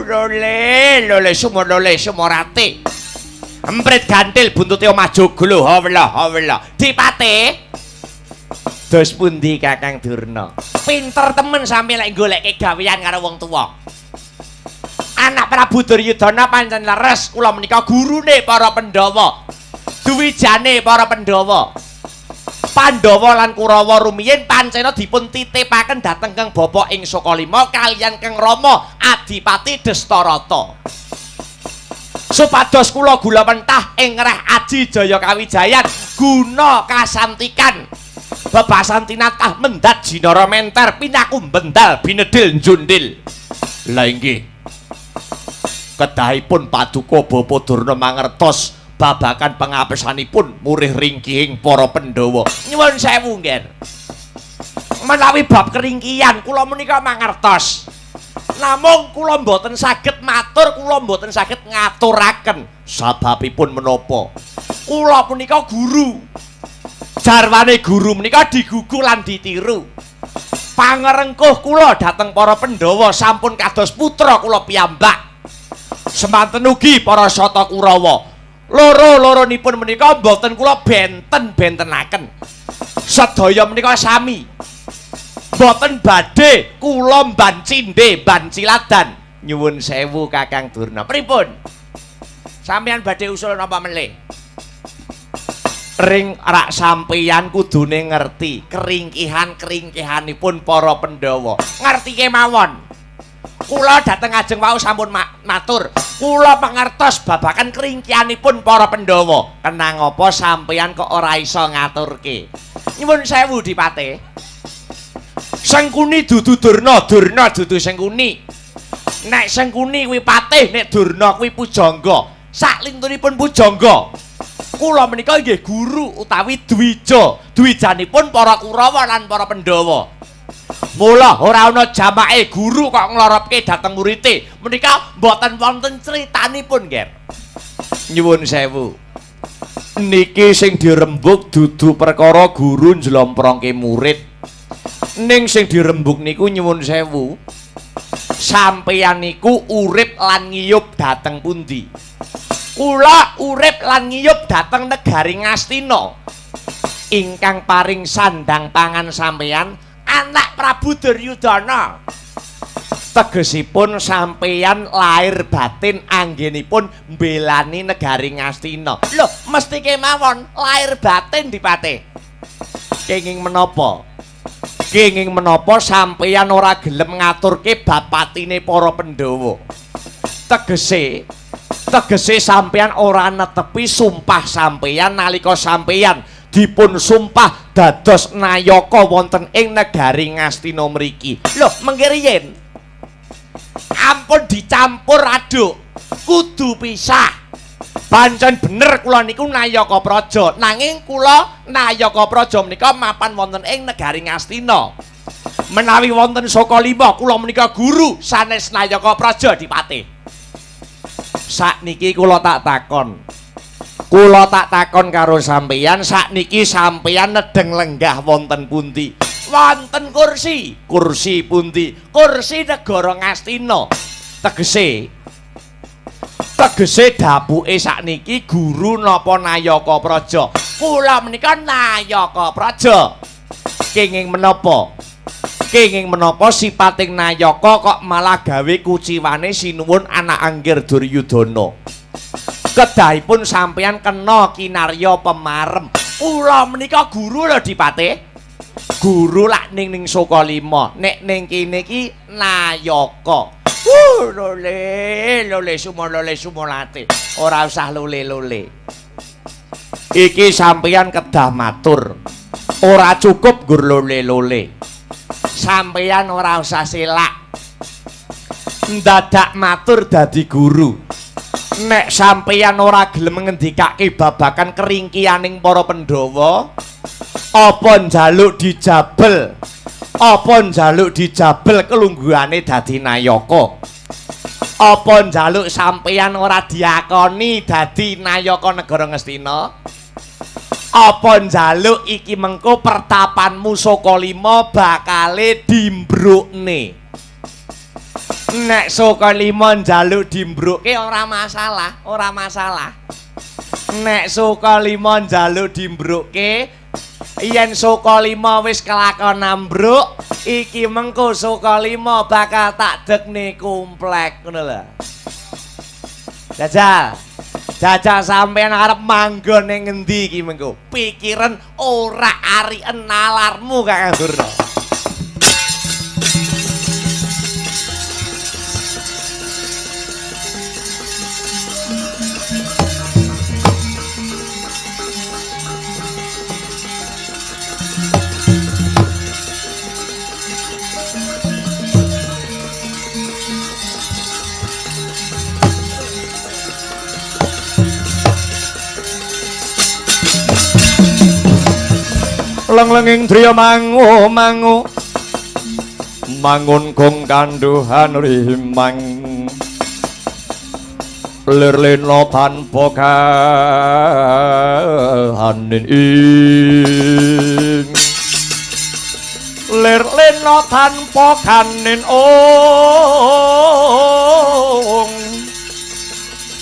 lole lole sumolole sumorate emprit gantil buntute omah joglo hawla hawla dipate dos pundi Kakang Durna pinter temen sampe lek goleke gawean karo wong tuwa. Anak Prabu Duryudana pancen leres, kula menika gurune para Pandhawa, duwijane para Pandhawa. Pandhawa lan Kurawa rumiyin pancena dipun titipaken dhateng Kang Bapa ing Sukalima kaliyan Kang Rama Adipati Destarata. Supados kula gula mentah ing reh aji jaya kawijayan guna kasantikan bebasan tinatah mendat jinara menter pinaku bendal binedil njundil. Lah inggih kedahipun paduka Bapa Durna mangertos babagan pengapesanipun murih ringkihing para Pandhawa. Nyuwun sewu, Ngger. Menawi bab keringkihan kula menika mangertos. Namung kula mboten saged matur, kula mboten saged ngaturaken. Sababipun menapa? Kula punika guru. Jarwane guru menika digugu lan ditiru. Pangerengkuh kula dhateng para Pandhawa sampun kados putra kula piyambak. Semanten ugi para Sata Kurawa. Loro-loronipun menika mboten kula benten-bentenaken. Sedaya menika sami. Mboten badhe kula mban cindhe, mban ciladan. Nyuwun sewu Kakang Durna. Pripun? Sampeyan badhe usul napa melih? Ring rak sampeyan kudune ngerti keringkihan-keringkihanipun para Pandhawa. Ngerti kemawon. Kula dhateng ajeng wau sampun matur. Kula mangertos babagan keringkihanipun para Pandhawa. Kenang apa sampeyan kok ora iso ngaturke? Nyuwun sewu Dipate. Sengkuni dudu Durna, Durna dudu Sengkuni. Nek Sengkuni kuwi patih, nek Durna kuwi pujangga. Saklintunipun pujangga. Kula menika nggih guru utawi dwija, dwijanipun para Kurawa lan para Pandhawa. Mula ora ana jamake guru kok ngloropke dhateng murite. Menika mboten wonten critanipun, Nger. Nyuwun sewu. Niki sing dirembug dudu perkara guru njlomprongke murid. Ning sing dirembug niku nyuwun sewu. Sampeyan niku urip lan ngiyup dhateng pundi? Kula urip lan ngiyup dhateng negari Ngastina. Ingkang paring sandang pangan sampeyan anak Prabu Duryudana. Tegesipun sampeyan lahir batin anggenipun mbelani negari Ngastina. Lho, mesti kemawon lahir batin Dipate. Kenging menapa? Kenging menapa sampeyan ora gelem ngaturke bab patine para Pandhawa? Tegese tegese sampeyan ora netepi sumpah sampeyan nalika sampeyan dipun sumpah dados nayaka wonten ing negari Ngastina mriki. Lho, mengke riyin. Ampun dicampur aduk. Kudu pisah. Pancen bener kula niku Nayaka Praja, nanging kula Nayaka Praja menika mapan wonten ing negari Ngastina. Menawi wonten Sokalima kula menika guru sanes Nayaka Praja Dipate. Sakniki kula tak takon. Kula tak takon karo sampeyan, sakniki sampeyan nedeng lenggah wonten pundi? Wonten kursi. Kursi pundi? Kursi negara Ngastina. Tegese tegese dapuke sakniki guru napa Nayaka Praja? Kula menika Nayaka Praja. Kenging menapa? Kenging menapa sipating Nayaka kok malah gawe kuciwane sinuwun anak anggir Duryudana? Kedahipun sampeyan kena kinarya pemarem. Kula menika guru lho Dipate. Guru lak ning ning Sokalima, nek ning kene iki Nayaka. Lole, lole sumo lole sumolate. Ora usah lole-lole. Iki sampeyan kedah matur. Ora cukup gur lole-lole. Sampeyan ora usah selak. Ndadak matur dadi guru. Nek sampeyan ora gelem ngendikake babagan keringkianing para Pandhawa, apa njaluk dijabel? Apa njaluk dijabel kelungguhane dadi Nayaka? Apa njaluk sampeyan ora diakoni dadi Nayaka negara Ngastina? Apa njaluk iki mengko pertapanmu Sokalima bakale dimbrukne? Nek Sokalima njaluk dimbrukke ora masalah, ora masalah. Nek Sokalima njaluk dimbrukke, yen Sokalima wis kelakon ambruk, iki mengko Sokalima bakal tak dekne komplek ngono lho. Jajal. Jajal sampeyan arep manggon ning ngendi iki mengko? Pikiran ora ariken nalarmu Kakang Durna. Leng-lenging driya mangu mangu mangun gong kandhuhan rimang lir lena tanpa kahanin ing lir lena tanpa kanin ong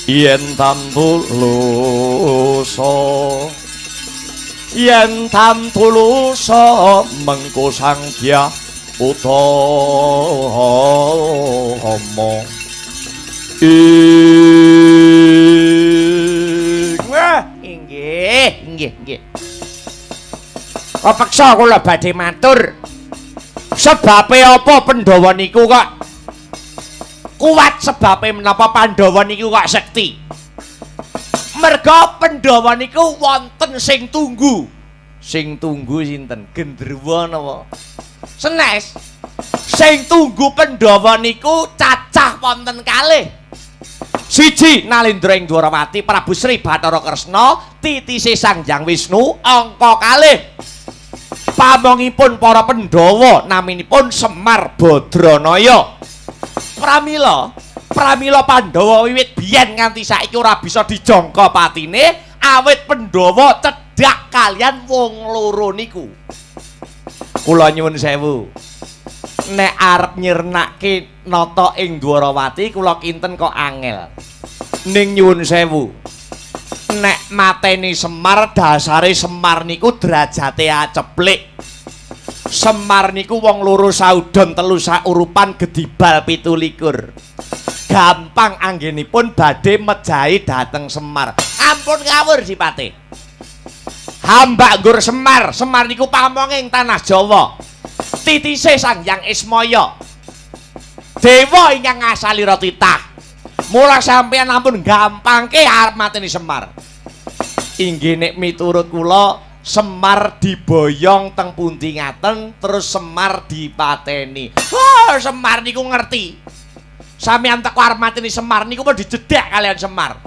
yen tantulusa yen tantulusa mengko Sang Dyah Utama ing wah inggih inggih inggih kepeksa kula badhe matur sebabe apa Pandhawa niku kok kuat, sebabe menapa Pandhawa niku kok sekti? Merga Pandhawa niku wonten sing tunggu. Sing tunggu sinten? Gendruwa napa? Senes. Sing tunggu Pandhawa niku cacah wonten kalih. Siji Nalendra ing Dwarawati Prabu Sri Bathara Kresna titise Sang Hyang Wisnu, angka kalih pamongipun para Pandhawa naminipun Semar Badranaya. Pramila Pramila Pandhawa wiwit biyen nganti saiki ora bisa dijangka patine awit Pandhawa cedhak kalian wong loro niku. Kula nyuwun sewu. Nek arep nyirnake nata ing Dwarawati kula kinten kok angel. Ning nyuwun sewu. Nek mateni Semar, dasare Semar niku derajate aceplik. Semar niku wong loro saudon telu saurupan gedibal 27. Gampang anggenipun badhe mejahi dhateng Semar. Ampun ngawur sipate. Hambak nggur Semar, Semar niku pamonging tanah Jawa. Titise Sang Hyang Ismaya. Dewa ingkang ngasalira titah. Mula sampeyan ampun gampangke arep mateni Semar. Inggih nek miturut kula Semar diboyong teng pundi ngaten terus Semar dipateni. Wah, Semar niku ngerti. Sampeyan teko arep mateni Semar niku pun dijedhek kalian Semar.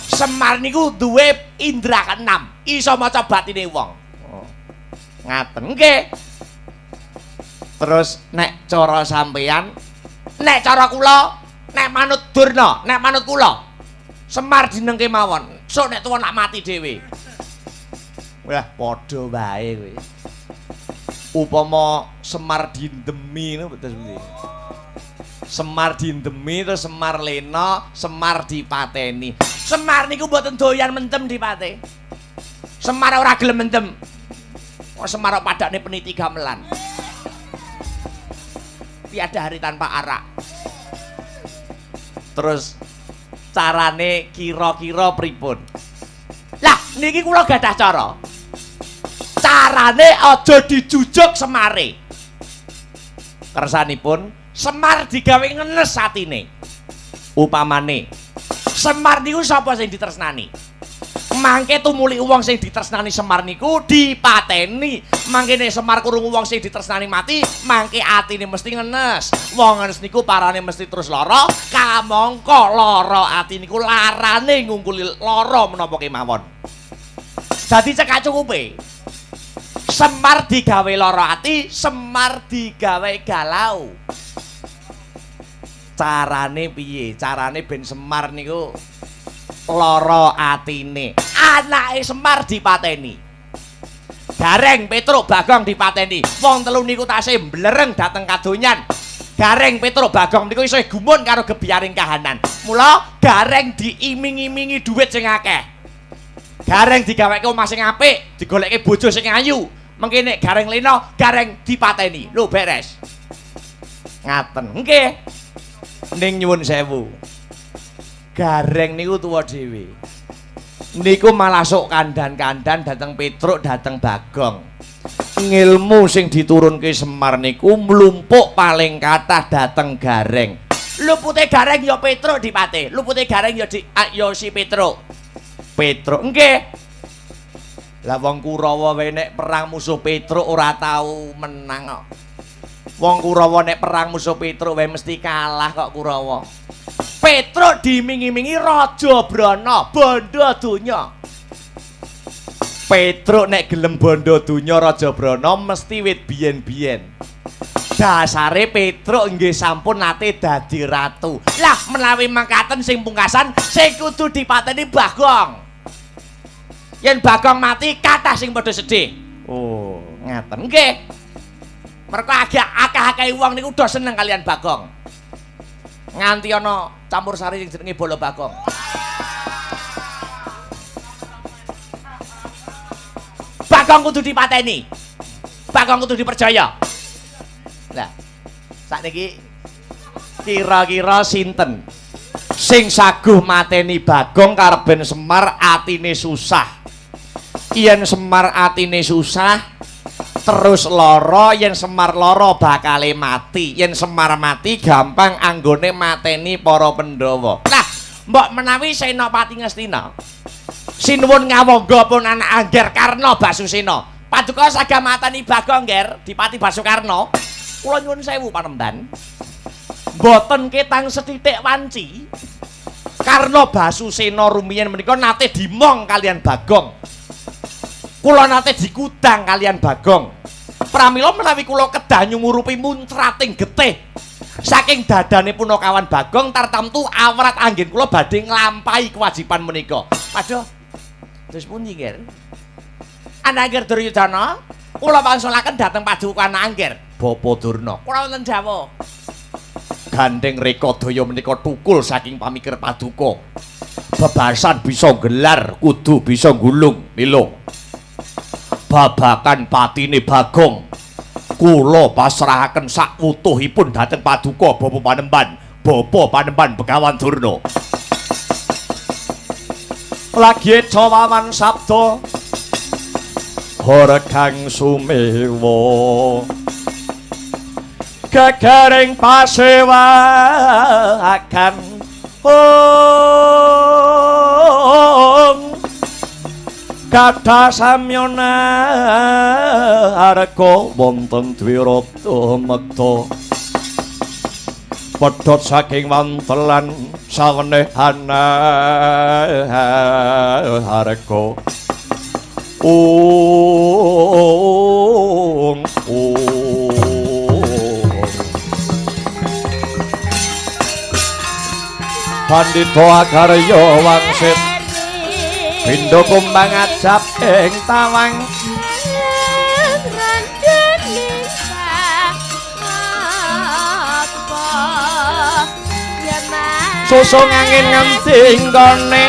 Semar niku duwe indra keenam, iso maca batine wong. Oh. Ngaten nggih. Terus nek cara sampeyan, nek cara kula, nek manut Durna, nek manut kula, Semar dinengke mawon. Sok nek tuwa nak mati dhewe. Wah, padha wae kowe. Upama Semar dindemi ngono terus piye? Semar dindemi terus Semar lena, Semar dipateni. Semar niku mboten doyan mendem dipate. Semar ora gelem mendem. Kok Semar kok padakne peniti gamelan. Tiada hari tanpa arak. Terus carane kira-kira pripun? Lah niki kula gadah cara. Carane aja dijujuk Semare. Kersanipun Semar digawe ngenes atine. Upamane Semar niku sapa sing ditresnani? Mangke tumuli wong sing ditresnani Semar niku dipateni. Mangke nek Semar krungu wong sing ditresnani mati, mangke atine mesti ngenes. Wong ngenes niku parane mesti terus lara, kamangka lara ati niku larane ngungkuli lara menapa kemawon. Dadi cekak cukupe. Semar digawe lara ati, Semar digawe galau. Carane piye? Carane ben Semar niku lara atine. Anake Semar dipateni. Gareng, Petruk, Bagong dipateni. Wong telu niku tasih mblereng dhateng kadonyan. Gareng, Petruk, Bagong niku isih gumun karo gebyaring kahanan. Mula Gareng diiming-imingi dhuwit sing akeh. Gareng digaweke omah sing apik, digolekke bojo sing ayu. Mengke nek Gareng lena, Gareng dipateni. Lho beres. Ngaten. Nggih. Ning nyuwun sewu. Gareng niku tuwa dhewe. Niku malah sok kandan-kandan dateng Petruk, dateng Bagong. Ngilmu sing diturunke Semar niku mlumpuk paling kathah dateng Gareng. Lupute Gareng ya Petruk dipate, lupute Gareng ya ya si Petruk. Petruk nggih. Lah wong Kurawa wae nek perang musuh Petruk ora tau menang kok. Wong Kurawa nek perang musuh Petruk wae mesti kalah kok Kurawa. Petruk dimingi-mingi Raja Brana, bondo donya. Petruk nek gelem bondo donya Raja Brana mesti wit biyen-biyen. Dasare Petruk nggih sampun nate dadi ratu. Lah menawi mangkaten sing pungkasan sing kudu dipateni Bagong. Yen Bagong mati kathah sing padha sedih. Oh, ngaten nggih. Mergo akeh-akeh wong niku udah seneng kalian Bagong. Nganti ana campur sari sing jenenge Bolo Bagong. Bagong kudu dipateni. Bagong kudu dipercaya. Lah, sakniki kira-kira sinten sing saguh mateni Bagong karben Semar atine susah. Yen Semar atine susah terus lara, yen Semar lara bakale mati. Yen Semar mati gampang anggone mateni para Pandhawa. Lah, mbok menawi Senopati Ngastina sinuwun ngawangga pun anak Angger Karna Basusena. Paduka saged mateni Bagong Ngger dipati Basukarna. Kula nyuwun sewu panemban. Mboten ketang sethithik wanci. Karna Basusena rumiyin menika nate dimong kalian Bagong. Kula nate dikudang kalian Bagong. Pramila menawi kula kedah nyumurupi muncrating getih saking dadane punakawan Bagong tartamtu awrat anggen kula badhe nglampahi kewajiban menika. Waduh. Terus pundi, Ngger? Anak Angger Duryudana, kula pangsulaken dhateng paduka anak Angger, Bapa Durna. Kula wonten dawuh. Gandeng Rekodaya menika tukul saking pamikir paduka. Bebasan bisa gelar, kudu bisa gulung, lilo. Babakan patine Bagong kula pasrahaken sakwutuhipun dhateng paduka Bapa Panemban, Bapa Panemban Begawan Durna. Lagi cawawan sabda Horekang sumewa gegaring pasewakan ong kathah samyana arka wonten dwirata mekta Pedhot saking wantelan saweneh harga. Ung ung. Pandhita Akarya wangsit pindha kumbang ajab ing tawang. Susung angin ngendi nggone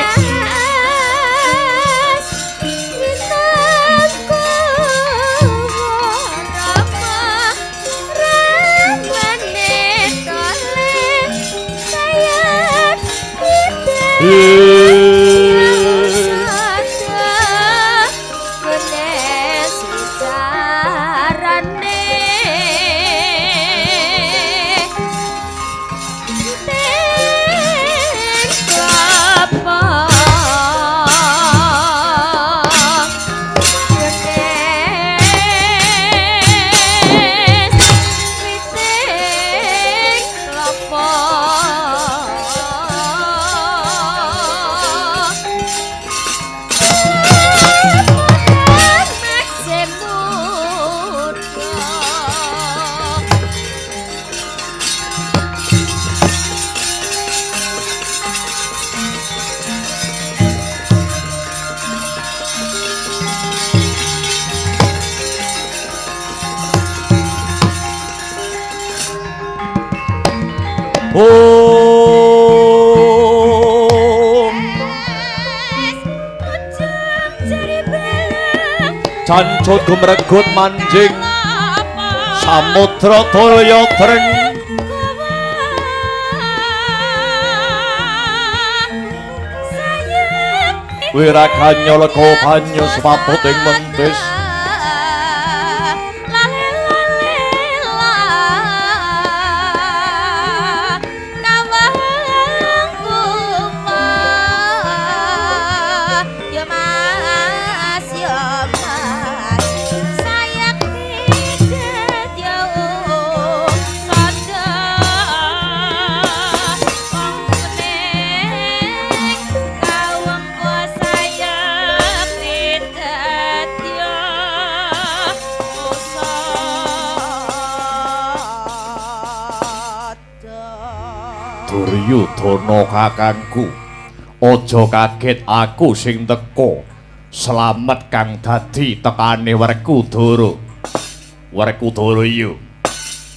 Om. Cancut gumregut manjing samudra daya dreng. Wiraganya lega banyu sepatut ing mentis. Duryudana kakangku, aja kaget aku sing teka. Slamet kang dadi tekane Werkudara. Werkudara iya.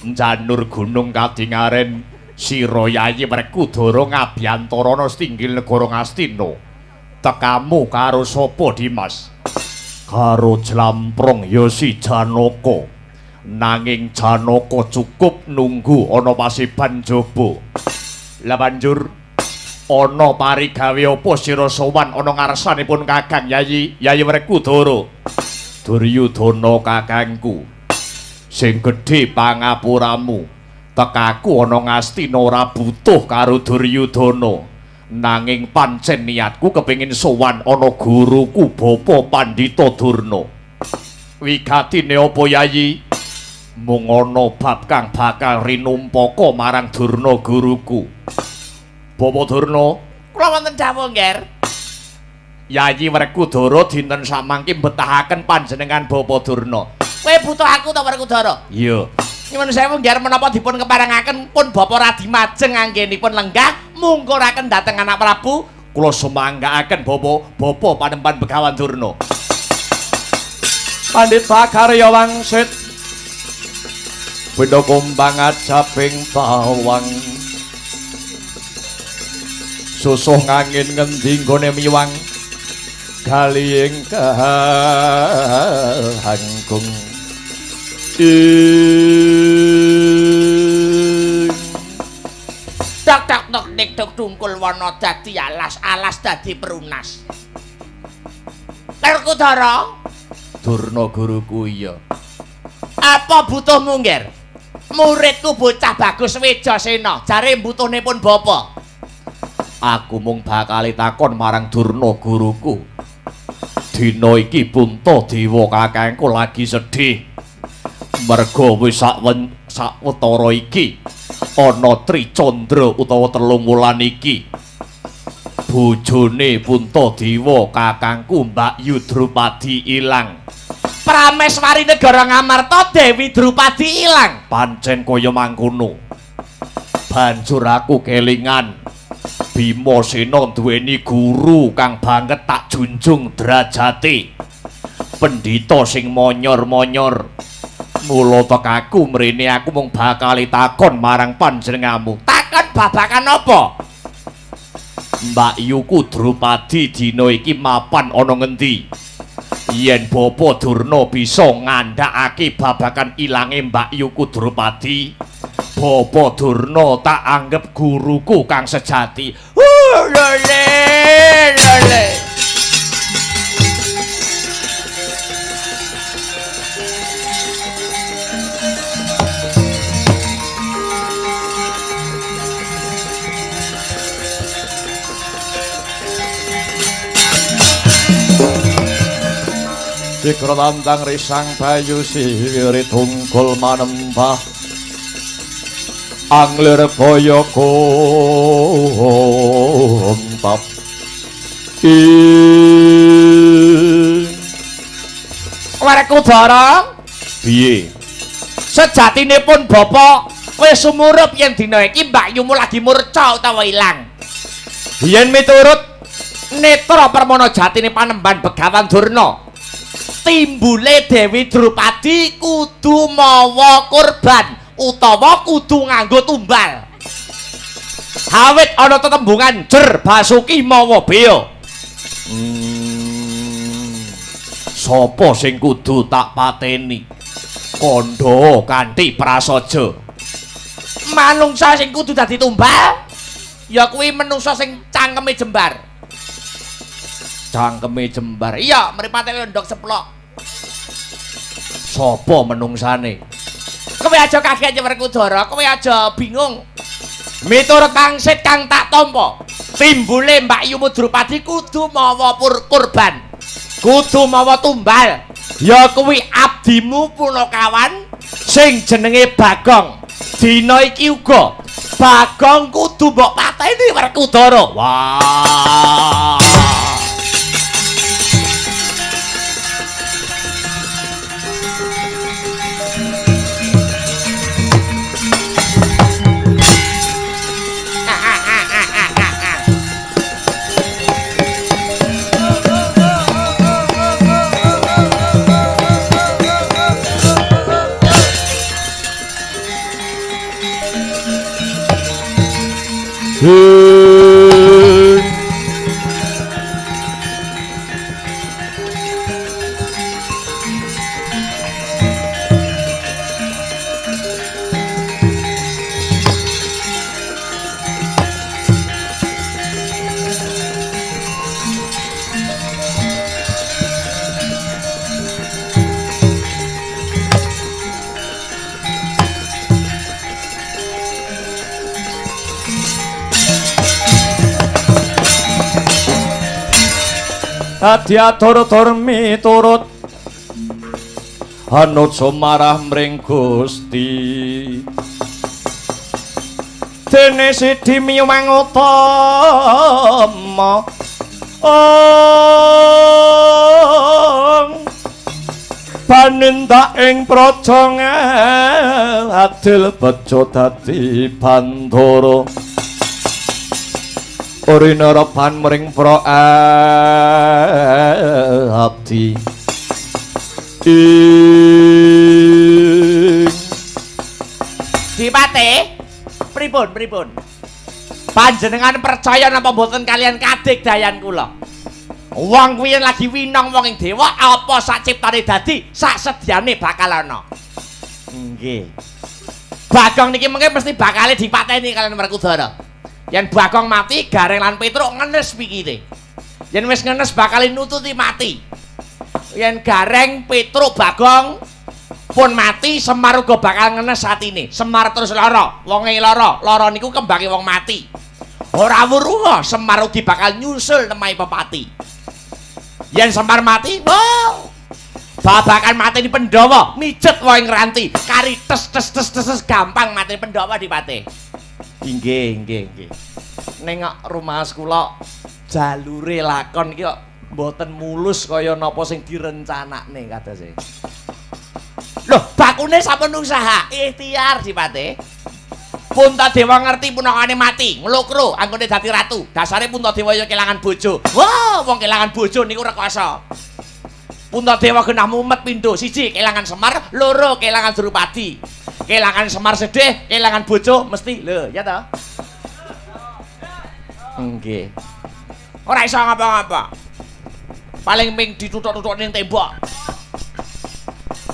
Njanur gunung kadingaren sira Yayi Werkudara ngabyantarana setinggil negara Ngastina. Tekamu karo sapa, Dimas? Karo Jlamprong ya si Janaka. Nanging Janaka cukup nunggu ana pasiban jaba. Lah banjur ana parigawe apa sira sowan ana ngarsanipun Kakang Yayi, Yayi Werkudara? Duryudana kakangku, sing gedhe pangapuramu, tekaku ana Ngastina ora butuh karo Duryudana. Nanging pancen niatku kepengin sowan ana guruku Bapa Pandhita Durna. Wigatine apa Yayi? Mung ana bab kang bakal rinumpaka marang Durna guruku. Bapa Durna, kula wonten dawuh, Ngger. Yayi Werkudara dinten samangke mbetahaken panjenengan Bapa Durna. Kowe butuh aku ta Werkudara? Iya. Nyuwun sewu Ngger, menapa dipun keparengaken pun Bapa Radi Majeng anggenipun lenggah mungkuraken dhateng anak Prabu. Kula sumanggaaken Bapa, Bapa panempan Begawan Durna. Pandhita Karya wangsit benda kumbang ajabing tawang. Susuh ngangin ngendi nggone miwang galihing kahanggung. Tok tok tok nek tok tungkul wana dadi alas, alas dadi perunas. Werkudara, Durna guruku iya. Apa butuhmu, Ngger? Muridku bocah bagus Wejasena, jare mbutuhne pun bapa. Aku mung bakal takon marang Durna guruku. Dina iki Puntadewa kakangku lagi sedih. Merga wis sawetara iki Ana Tricandra utawa telung wulan iki. Bojone Puntadewa kakangku Mbak Yu Drupadi ilang. Prameswari negara Ngamarta Dewi Drupadi ilang. Pancen kaya mangkono. Banjur aku kelingan Bima Sena duweni guru kang banget tak junjung derajate. Pendhita sing monyor-monyor. Mula tekaku mrene aku mung bakal takon marang panjenenganmu. Takon babagan apa? Mbak Yuku Drupadi dina iki mapan ana ngendi? Yen Bapa Durna bisa ngandhakake babagan ilange Mbak Yuku Drupadi, Bapa Durna tak anggep guruku kang sejati. Lele lele. Cikra tandang risang bayu siwiri tungkul manembah anglir baya kontap ing Werkudara. Piye? Sejatinipun Bapak wis sumurup yen dina iki Mbak Yumu lagi murca utawa ilang. Yen miturut netra permana jatine panemban Begawan Durna, timbule Dewi Drupadi kudu mawa kurban utawa kudu nganggo tumbal. Awit ana tetembungan jer basuki mawa bea. Sapa sing kudu tak pateni? Kandha kanthi prasaja. Manungsa sing kudu dadi tumbal ya kuwi menungsa sing cangkeme jembar. Cangkeme jembar. Iya, mripate ndok seplok. Sapa menungsane? Kowe aja kaget Werkudara, kowe aja bingung. Miturut pangsit kang tak tampa, timbule Mbak Yumu Drupadi kudu mawa kurban. Kudu mawa tumbal. Ya kuwi abdimu punakawan sing jenenge Bagong. Dina iki uga Bagong kudu mbok pateni Werkudara. Wah. Adiatur miturut anuja marah mring Gusti. Dene sidi miyuwang utama ong panindak ing praja adil bejo dadi Bandara. Orina reban mring pra abdi. Dipate pripun pripun? Panjenengan percaya napa mboten kalian kadigdayan kula? Wong kuwi lagi winong wong ing dewa apa sak ciptane dadi sak sedyane bakal ana. Nggih. Bagong niki mengke mesti bakale dipateni kalian Werkudara. Yen Bagong mati, Gareng lan Petruk ngenes pikire. Yen wis ngenes bakal nututi mati. Yen Gareng, Petruk, Bagong pun mati, Semar uga bakal ngenes atine. Semar terus lara, wonge lara, lara niku kembange wong mati. Ora wurunga, Semar ugi bakal nyusul nemahi pepati. Yen Semar mati, wow, Babakan mateni Pandhawa, mijet wae ngranti, kari tes tes tes tes, tes gampang mateni Pandhawa dipate. Inggih, inggih, inggih. Ning kok rumaos kula jalure lakon iki kok mboten mulus kaya napa sing direncanakne kadose. Loh, bakune sampun usaha, ikhtiar dipate. Puntadewa ngerti punakane mati, nglokro anggone dadi ratu. Dasare Puntadewa ya kelangan bojo. Wah, wong kelangan bojo niku rekoso. Puntadewa genah mumet pindho, siji kelangan Semar, loro kelangan Drupadi. Kelangan Semar sedih, kelangan bojo mesti. Lho, ya toh? Nggih. Ora iso ngapa-ngapa. Paling ming dituthuk-tuthuk ning tembok.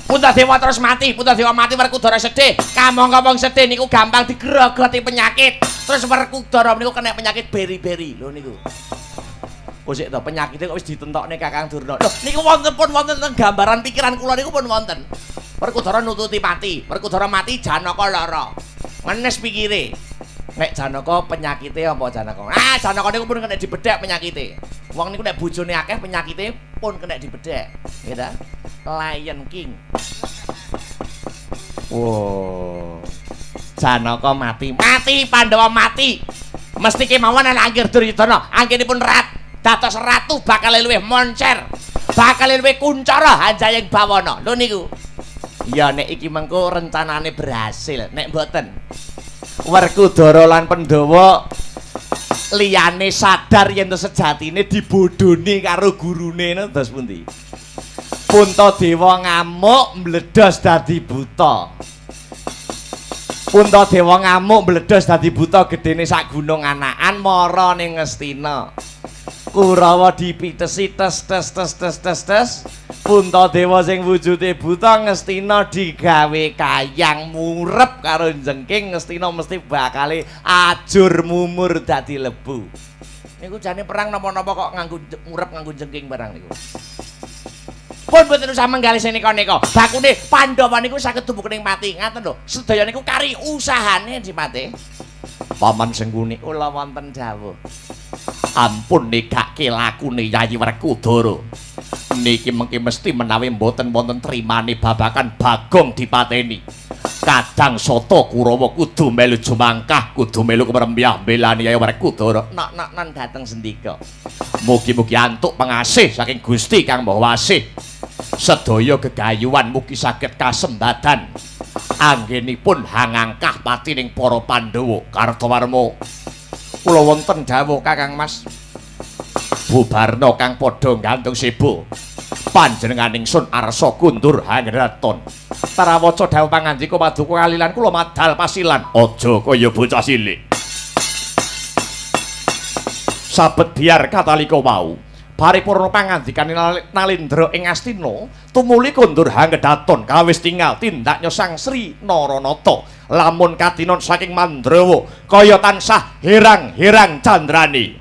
Puntadewa terus mati, Puntadewa mati Werkudara sedih. Kamangka wong sedih niku gampang digrogoti penyakit. Terus Werkudara niku kena penyakit beri-beri. Lho niku. Oh sik to, penyakite kok wis ditentokne Kakang Durna. Lho niku wonten pun wonten teng gambaran pikiran kula niku pun wonten. Werkudara nututi pati, Werkudara mati Janaka lara. Ngenes pikire. Nek Janaka penyakite apa Janaka? Ah, Janaka niku pun kena dibedhek penyakite. Wong niku nek bojone akeh penyakite pun kena dibedhek. Nggih ta? Lion King. Wow. Janaka mati, mati Pandhawa mati. Mesti kemawon ana Anggir Duryudana, anggenipun rat dados ratu bakal luwih moncer. Bakal luwih kuncara hanjayeng bawana. Lho niku. Ya nek iki mengko rencanane berhasil, nek mboten Werkudara lan Pandhawa liyane sadar yen to sejatine dibodhoni karo gurune ngono terus pundi? Puntadewa ngamuk mbledos dadi buta. Puntadewa ngamuk mbledos dadi buta gedene sak gunung anakan mara ning Ngastina. Kurawa dipitesi tes tes tes tes tes tes. Puntadewa sing wujude buta Ngastina digawe kayang murep karo jengking Ngastina mesti bakale ajur mumur dadi lebu. Niku jane perang napa-napa kok nganggo murep nganggo jengking barang niku. Pun mboten usah menggalih sing nika-nika. Bakune Pandhawa niku saged tumbuh ning pati. Ngaten lho. Sedaya niku kari usahane dipate. Paman Sengkuni kula wonten dawuh. Ampun negake lakune Yayi Werkudara. Niki mengki mesti menawi mboten wonten trimane babakan Bagong dipateni. Kadang Sata Kurawa kudu melu jumangkah, kudu melu kemrembyah mbelani Yayi Werkudara. Nok-nok-non dateng sendika. Mugi-mugi antuk pengasih saking Gusti Kang Maha Wasih. Sedaya gegayuhan mugi saged kasembadan anggenipun hangangkah patining para Pandhawa. Kartowarma kula wonten dawuh Kakang Mas. Bubarna kang padha gantung seba. Panjenengan ingsun arsa kundur hangraton. Tarawaca dawuh pangandika paduka kalilan kula madal pasilan. Aja kaya bocah cilik. Sabet biar katalika wau. Paripurna pangandikane Nalindra ing Astina, tumuli kondur hanggedaton kawis tingal tindaknya Sang Sri Naranata. Lamun katinon saking Mandrawa kaya tansah herang-herang candrane.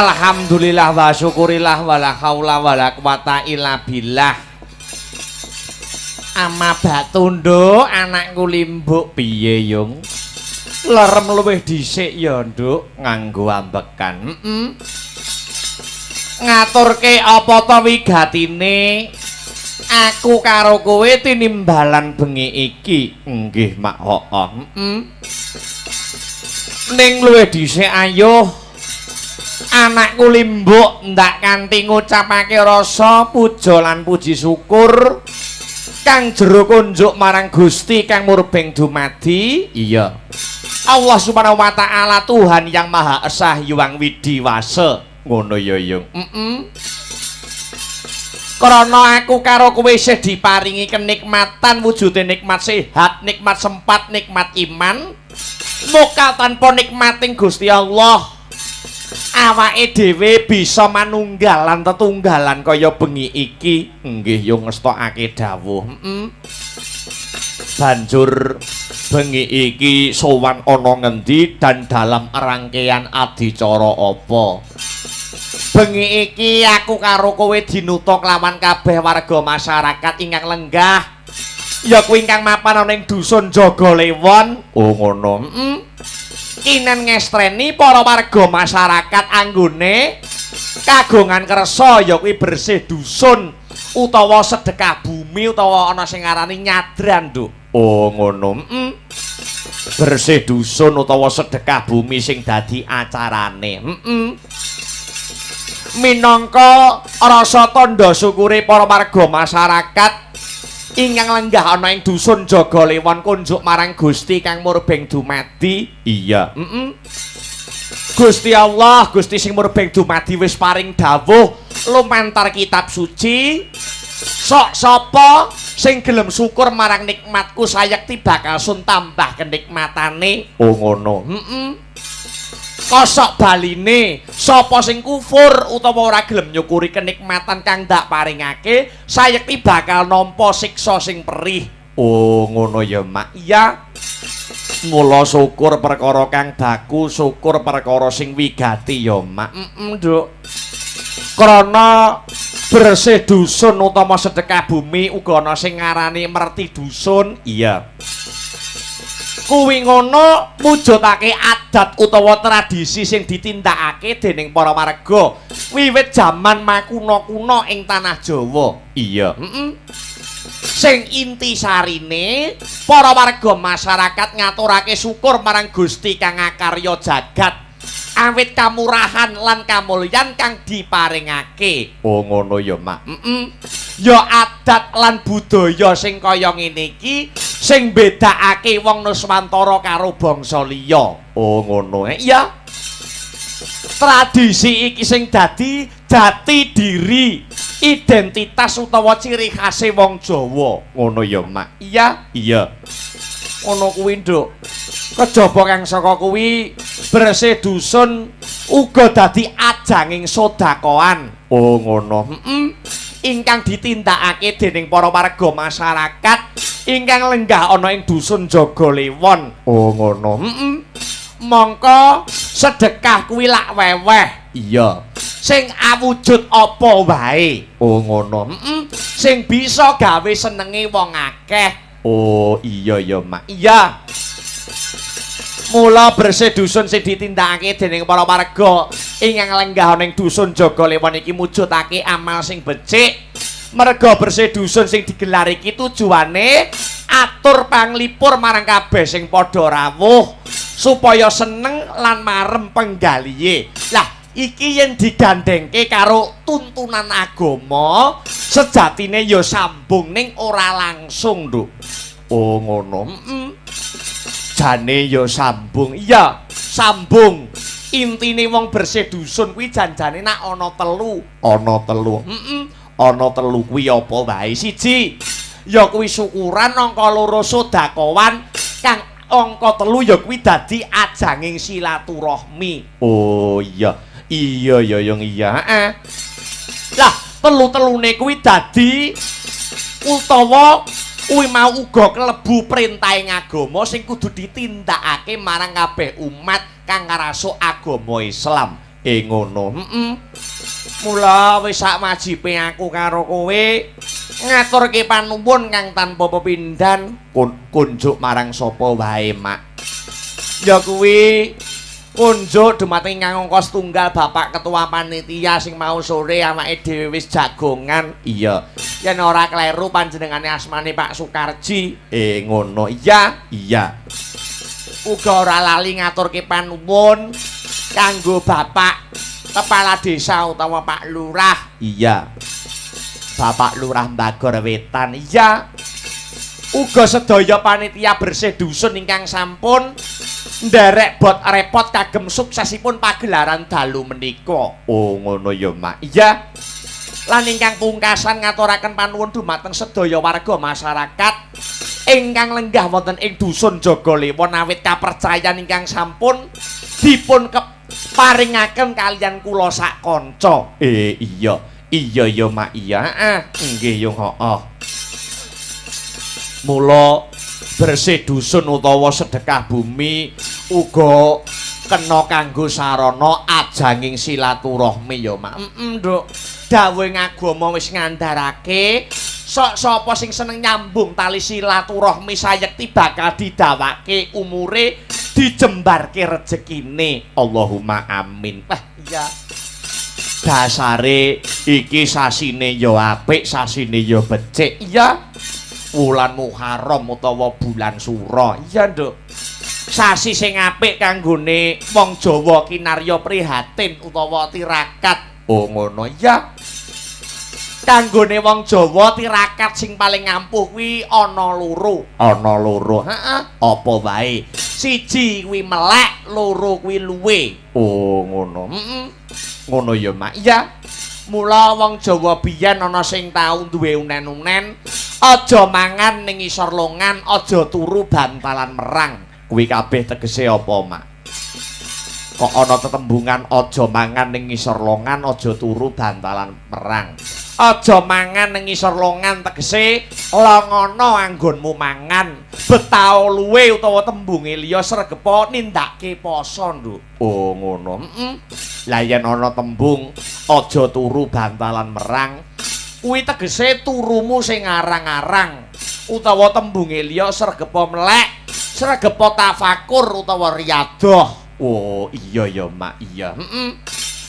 Alhamdulillah wa syukurillah wa la haula wa la quwata illa billah. Ama batu nduk, anakku limbuk piye yung? Lerem luwih dhisik ya nduk, nganggo ambekan. Ngaturke apa ta wigatine? Aku karo kowe tinimbalan bengi iki. Nggih, Mak. Heeh. Ning luwih dhisik ayo anakku limbuk ndak kanthi ngucapake rasa puja lan puji syukur kang jero kunjuk marang Gusti kang murbeng dumadi. Iya. Allah Subhanahu wa taala Tuhan yang Maha Esa Hyang Widhi Wasa. Ngono ya, Yung. Krana aku karo kowe isih diparingi kenikmatan wujude nikmat sehat, nikmat sempat, nikmat iman. Muka tanpa nikmating Gusti Allah, awake dhewe bisa manunggal lan tetunggalan kaya bengi iki. Nggih, yo ngestokake dawuh. Banjur bengi iki sowan ana ngendi dan dalam rangkaian adicara apa? Bengi iki aku karo kowe dinuta kelawan kabeh warga masyarakat ingkang lenggah. Ya kuwi ingkang mapan ana ing dusun Jogolewon. Oh ngono. Kinen ngestreni para warga masyarakat anggone kagungan kersa ya kuwi bersih dusun utawa sedekah bumi utawa ana sing ngarani nyadran, Nduk. Oh ngono. Bersih dusun utawa sedekah bumi sing dadi acarane. Minangka rasa tandha syukure para warga masyarakat ingkang lenggah ana ing dusun Jogolewon kunjuk marang Gusti kang murbeng dumadi. Iya. Gusti Allah, Gusti sing murbeng dumadi wis paring dawuh lumantar kitab suci. Sok sapa sing gelem syukur marang nikmatku sayekti bakal sun tambah kenikmatane. Oh ngono. Kosok baline sapa sing kufur utawa ora gelem nyukuri kenikmatan kang ndak paringake sayekti bakal nampa siksa sing perih. Oh ngono ya, Mak. Iya. Mula syukur perkara kang baku, syukur perkara sing wigati ya, Mak. Nduk. Krana bersih dusun utawa sedekah bumi uga ana sing ngarani merti dusun. Iya. Kuwi ngono mujudake adat utawa tradisi sing ditindakake dening para warga wiwit jaman makuna-kuna ing tanah Jawa. Iya. Sing intisarine para warga masyarakat ngaturake syukur marang Gusti kang ngakarya jagat awit kamurahan lan kamulyan kang diparingake. Oh ngono ya, Mak. Ya adat lan budaya sing kaya ngene iki sing bedakake wong Nuswantara karo bangsa liya. Oh ngono. Iya. Tradisi iki sing dadi jati diri, identitas utawa ciri khase wong Jawa. Ngono ya, Mak. Iya, iya. Ngono kuwi, Nduk. Kejaba kang saka kuwi bersih dusun uga dadi ajanging sedekahan. Oh ngono. Ingkang ditindakake dening para warga masyarakat ingkang lenggah ana ing dusun Jogolewon. Oh ngono. Mongko sedekah kuwi lak weweh. Iya. Sing awujud apa wae. Oh ngono. Sing bisa gawe senenge wong akeh. Oh iya ya, Mak. Iya. Mula bersih dusun sing ditindakake dening para warga ingkang lenggah ana ing dusun Jogolewon iki mujudake amal sing becik. Merga bersih dusun sing digelar iki tujuane atur panglipur marang kabeh sing padha rawuh supaya seneng lan marem penggalihe. Lah iki yen digandhengke karo tuntunan agama sejatine ya sambung ning ora langsung, Nduk. Oh ngono. Jane ya sambung. Iya, sambung. Intine wong bersih dusun kuwi janjane nak ana telu. Ana telu. Ana telu kuwi apa wae? Siji, ya kuwi syukuran, angka loro sedekahan, kang angka telu ya kuwi dadi ajanging silaturahmi. Oh iya. Iya ya yang iya. Heeh. Lah, telu-telune kuwi dadi utawa kuwi mau uga klebu perintahing agama sing kudu ditindakake marang kabeh umat kang ngrasuk agama Islam. Ngono. Heeh. Mula wis sak wajibe aku karo kowe ngaturke panuwun kang tanpa pepindhan kunjuk marang sapa wae, Mak. Ya kuwi kunjuk dumateng ingkang angka setunggal Bapak Ketua Panitia sing mau sore awake dhewe wis jagongan. Iya. Yen ora kleru panjenengane asmane Pak Sukarji. Ngono. Iya, iya. Uga ora lali ngaturke panuwun kanggo Bapak Kepala Desa utawa Pak Lurah. Iya. Bapak Lurah Bagor Wetan. Iya. Uga sedaya panitia bersih dusun ingkang sampun nderek bot repot kagem suksesipun pagelaran dalu menika. Oh, ngono ya, Mak. Iya. Lan ingkang pungkasan ngaturaken panuwun dumateng sedaya warga masyarakat ingkang lenggah wonten ing dusun Jogolewon awit kapercayan ingkang sampun dipun paringaken kaliyan kula sak kanca. Iya. Iya ya, Mak. Iya. Heeh. Nggih yo, heeh. Mula bersih dusun utawa sedekah bumi uga kena kanggo sarana ajanging silaturahmi ya, Mak. Heeh, Nduk. Dawuhing agama wis ngandharake sok sapa sing seneng nyambung tali silaturahmi sayekti bakal didawake umure, dijembarke rejekine. Allahumma amin. Wah, iya. Dasare iki sasine ya apik, sasine ya becik. Iya. Wulan Muharram utawa bulan Sura. Iya, Nduk. Sasi sing apik kanggone wong Jawa kinarya prihatin utawa tirakat. Oh, ngono. Iya. Kanggone wong Jawa tirakat sing paling ampuh kuwi ana loro. Ana loro. Heeh. Apa wae? Siji kuwi melek, loro kuwi luwe. Oh, ngono. Heeh. Ngono ya, Mak. Iya. Mula wong Jawa biyen ana sing tau duwe unen-unen, aja mangan ning ngisor longan, aja turu bantalan merang. Kuwi kabeh tegese apa, Mak? Kok ana tetembungan aja mangan ning ngisor longan, aja turu bantalan merang. Aja mangan ning ngisor longan tegese longono anggonmu mangan, betao luwe utawa tembunge liya sregepa nindakake poso, Nduk. Oh, ngono. Heeh. Lah yen ana tembung aja turu bantalan merang, kuwi tegese turumu sing arang-arang utawa tembunge liya sregepa melek, sregepa tafakur utawa riyadhah. Oh, iya ya, Mak. Iya. Heeh.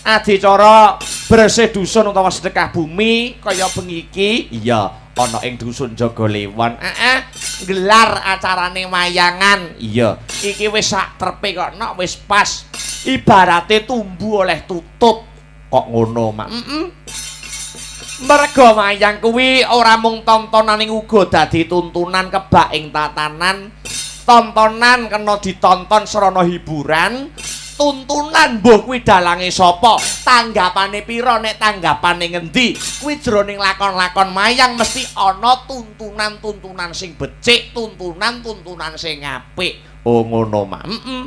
Adicara bersih dusun utawa sedekah bumi kaya bengi iki, iya, ana ing dusun Jogolewon. Heeh. Gelar acarane wayangan. Iya. Iki wis sak trepe kok, nok wis pas. Ibarate tumbu oleh tutup. Kok ngono, Mak? Heeh. Merga wayang kuwi ora mung tontonan ning uga dadi tuntunan kebak ing tatanan. Tontonan kena ditonton srana hiburan, tuntunan mbuh kuwi dalange sapa, tanggapane pira, nek tanggapane ngendi, kuwi jroning lakon-lakon wayang mesti ana tuntunan-tuntunan sing becik, tuntunan-tuntunan sing apik. Oh, ngono, Mak. Heeh.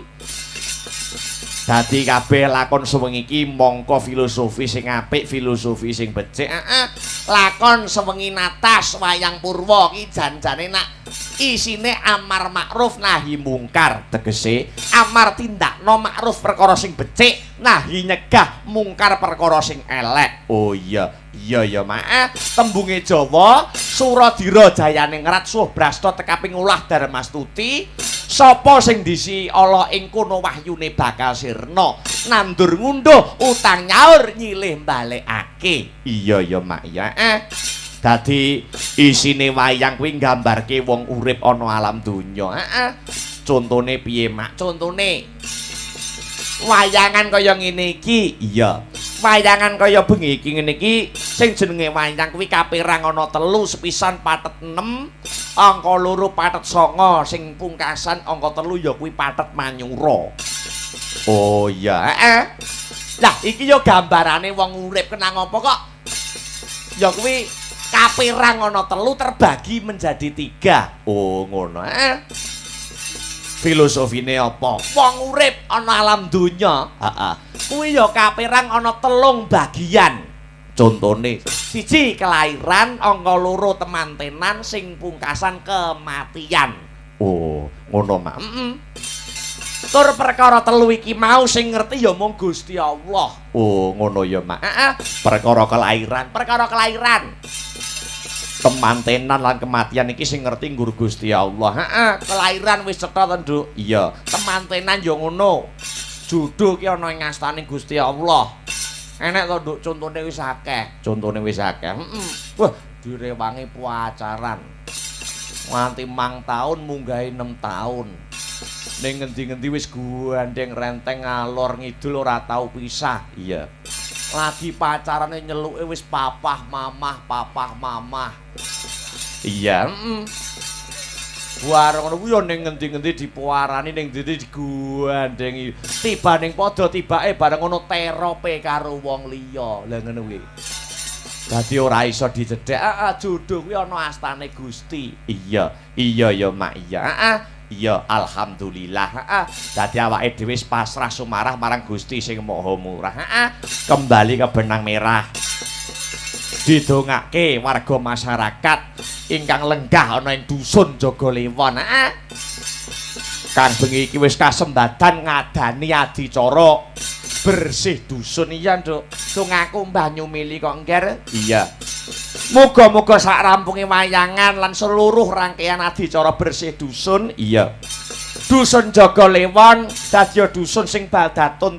Dadi kabeh lakon sewengi iki mongko filosofi sing apik, filosofi sing becik. Heeh. Lakon sewengi natas wayang purwa ki janjane nak isine amar makruf nahi mungkar, tegese amar tindakno makruf perkara sing becik, nahi nyegah mungkar perkara sing elek. Oh iya, iya ya, Mak. Tembunge Jawa, Suradira Jayaningrat Subrasta tekaping ulah Darmastuti. Sapa sing disi ala ing kono wahyune bakal sirna, nandur ngunduh utang nyaur nyilih balekake. Iya ya, Mak. Ya. Dadi isine wayang kuwi nggambarke wong urip ana alam donya. Heeh. Contone piye, Mak? Contone wayangan kaya ngene iki. Iya. Wayangan kaya bengi iki ngene iki sing jenenge wayang kuwi kaperang ana telu, sepisan patet 6, angka loro patet 9, sing pungkasan angka telu ya kuwi patet manyura. Oh iya, heeh. Lah iki ya gambarane wong urip kenang apa kok? Ya kuwi kaperang ana telu terbagi menjadi 3. Oh ngono, heeh. Filosofine apa? Wong urip ana alam donya, heeh. Kuwi ya kaperang ana 3 bagian. Contone, siji kelahiran, angka loro temantenan, sing pungkasan kematian. Oh, ngono, Mak. Heeh. Tur perkara telu iki mau sing ngerti ya mung Gusti Allah. Oh, ngono ya, Mak. Heeh. Perkara kelahiran, perkara kelahiran. Temantenan lan kematian iki sing ngerti nggur Gusti Allah. Heeh, kelahiran wis cetha to, Nduk? Iya. Temantenan ya ngono. Judo ki ana ing astane Gusti Allah. Enek to, Nduk, contone wis akeh. Contone wis akeh. Heeh. Wah, direwangi pacaran. Nganti mang taun munggahe 6 taun. Ning ngendi-ngendi wis gandeng renteng ngalor ngidul ora tau pisah. Iya. Lagi pacarane nyeluke wis papah mamah papah mamah. Iya, heeh. Bareng ngono kuwi ya ning ngendi-ngendi dipuarani ning ndi-ndi digandengi. Tibaning padha tibake bareng ngono terope karo wong liya. Lah ngono kuwi. Dadi ora iso dicedhek. Heeh, jodoh kuwi ana astane Gusti. Iya, iya ya Mak, iya. Heeh. Iya, alhamdulillah. Heeh. Dadi awake dhewe wis pasrah sumarah marang Gusti sing Maha Murah. Heeh. Kembali ke benang merah. Didongake warga masyarakat ingkang lenggah ana ing dusun Jogolewon. Heeh. Kang bengi iki wis kasembadan ngadani adicara bersih dusun. Iya, Nduk. Dongaku Mbah Nyumili kok, Ngger. Iya. Muga-muga sak rampunge wayangan lan seluruh rangkaian adicara bersih dusun. Iya. Dusun Jogolewon dadi dusun sing baldatun.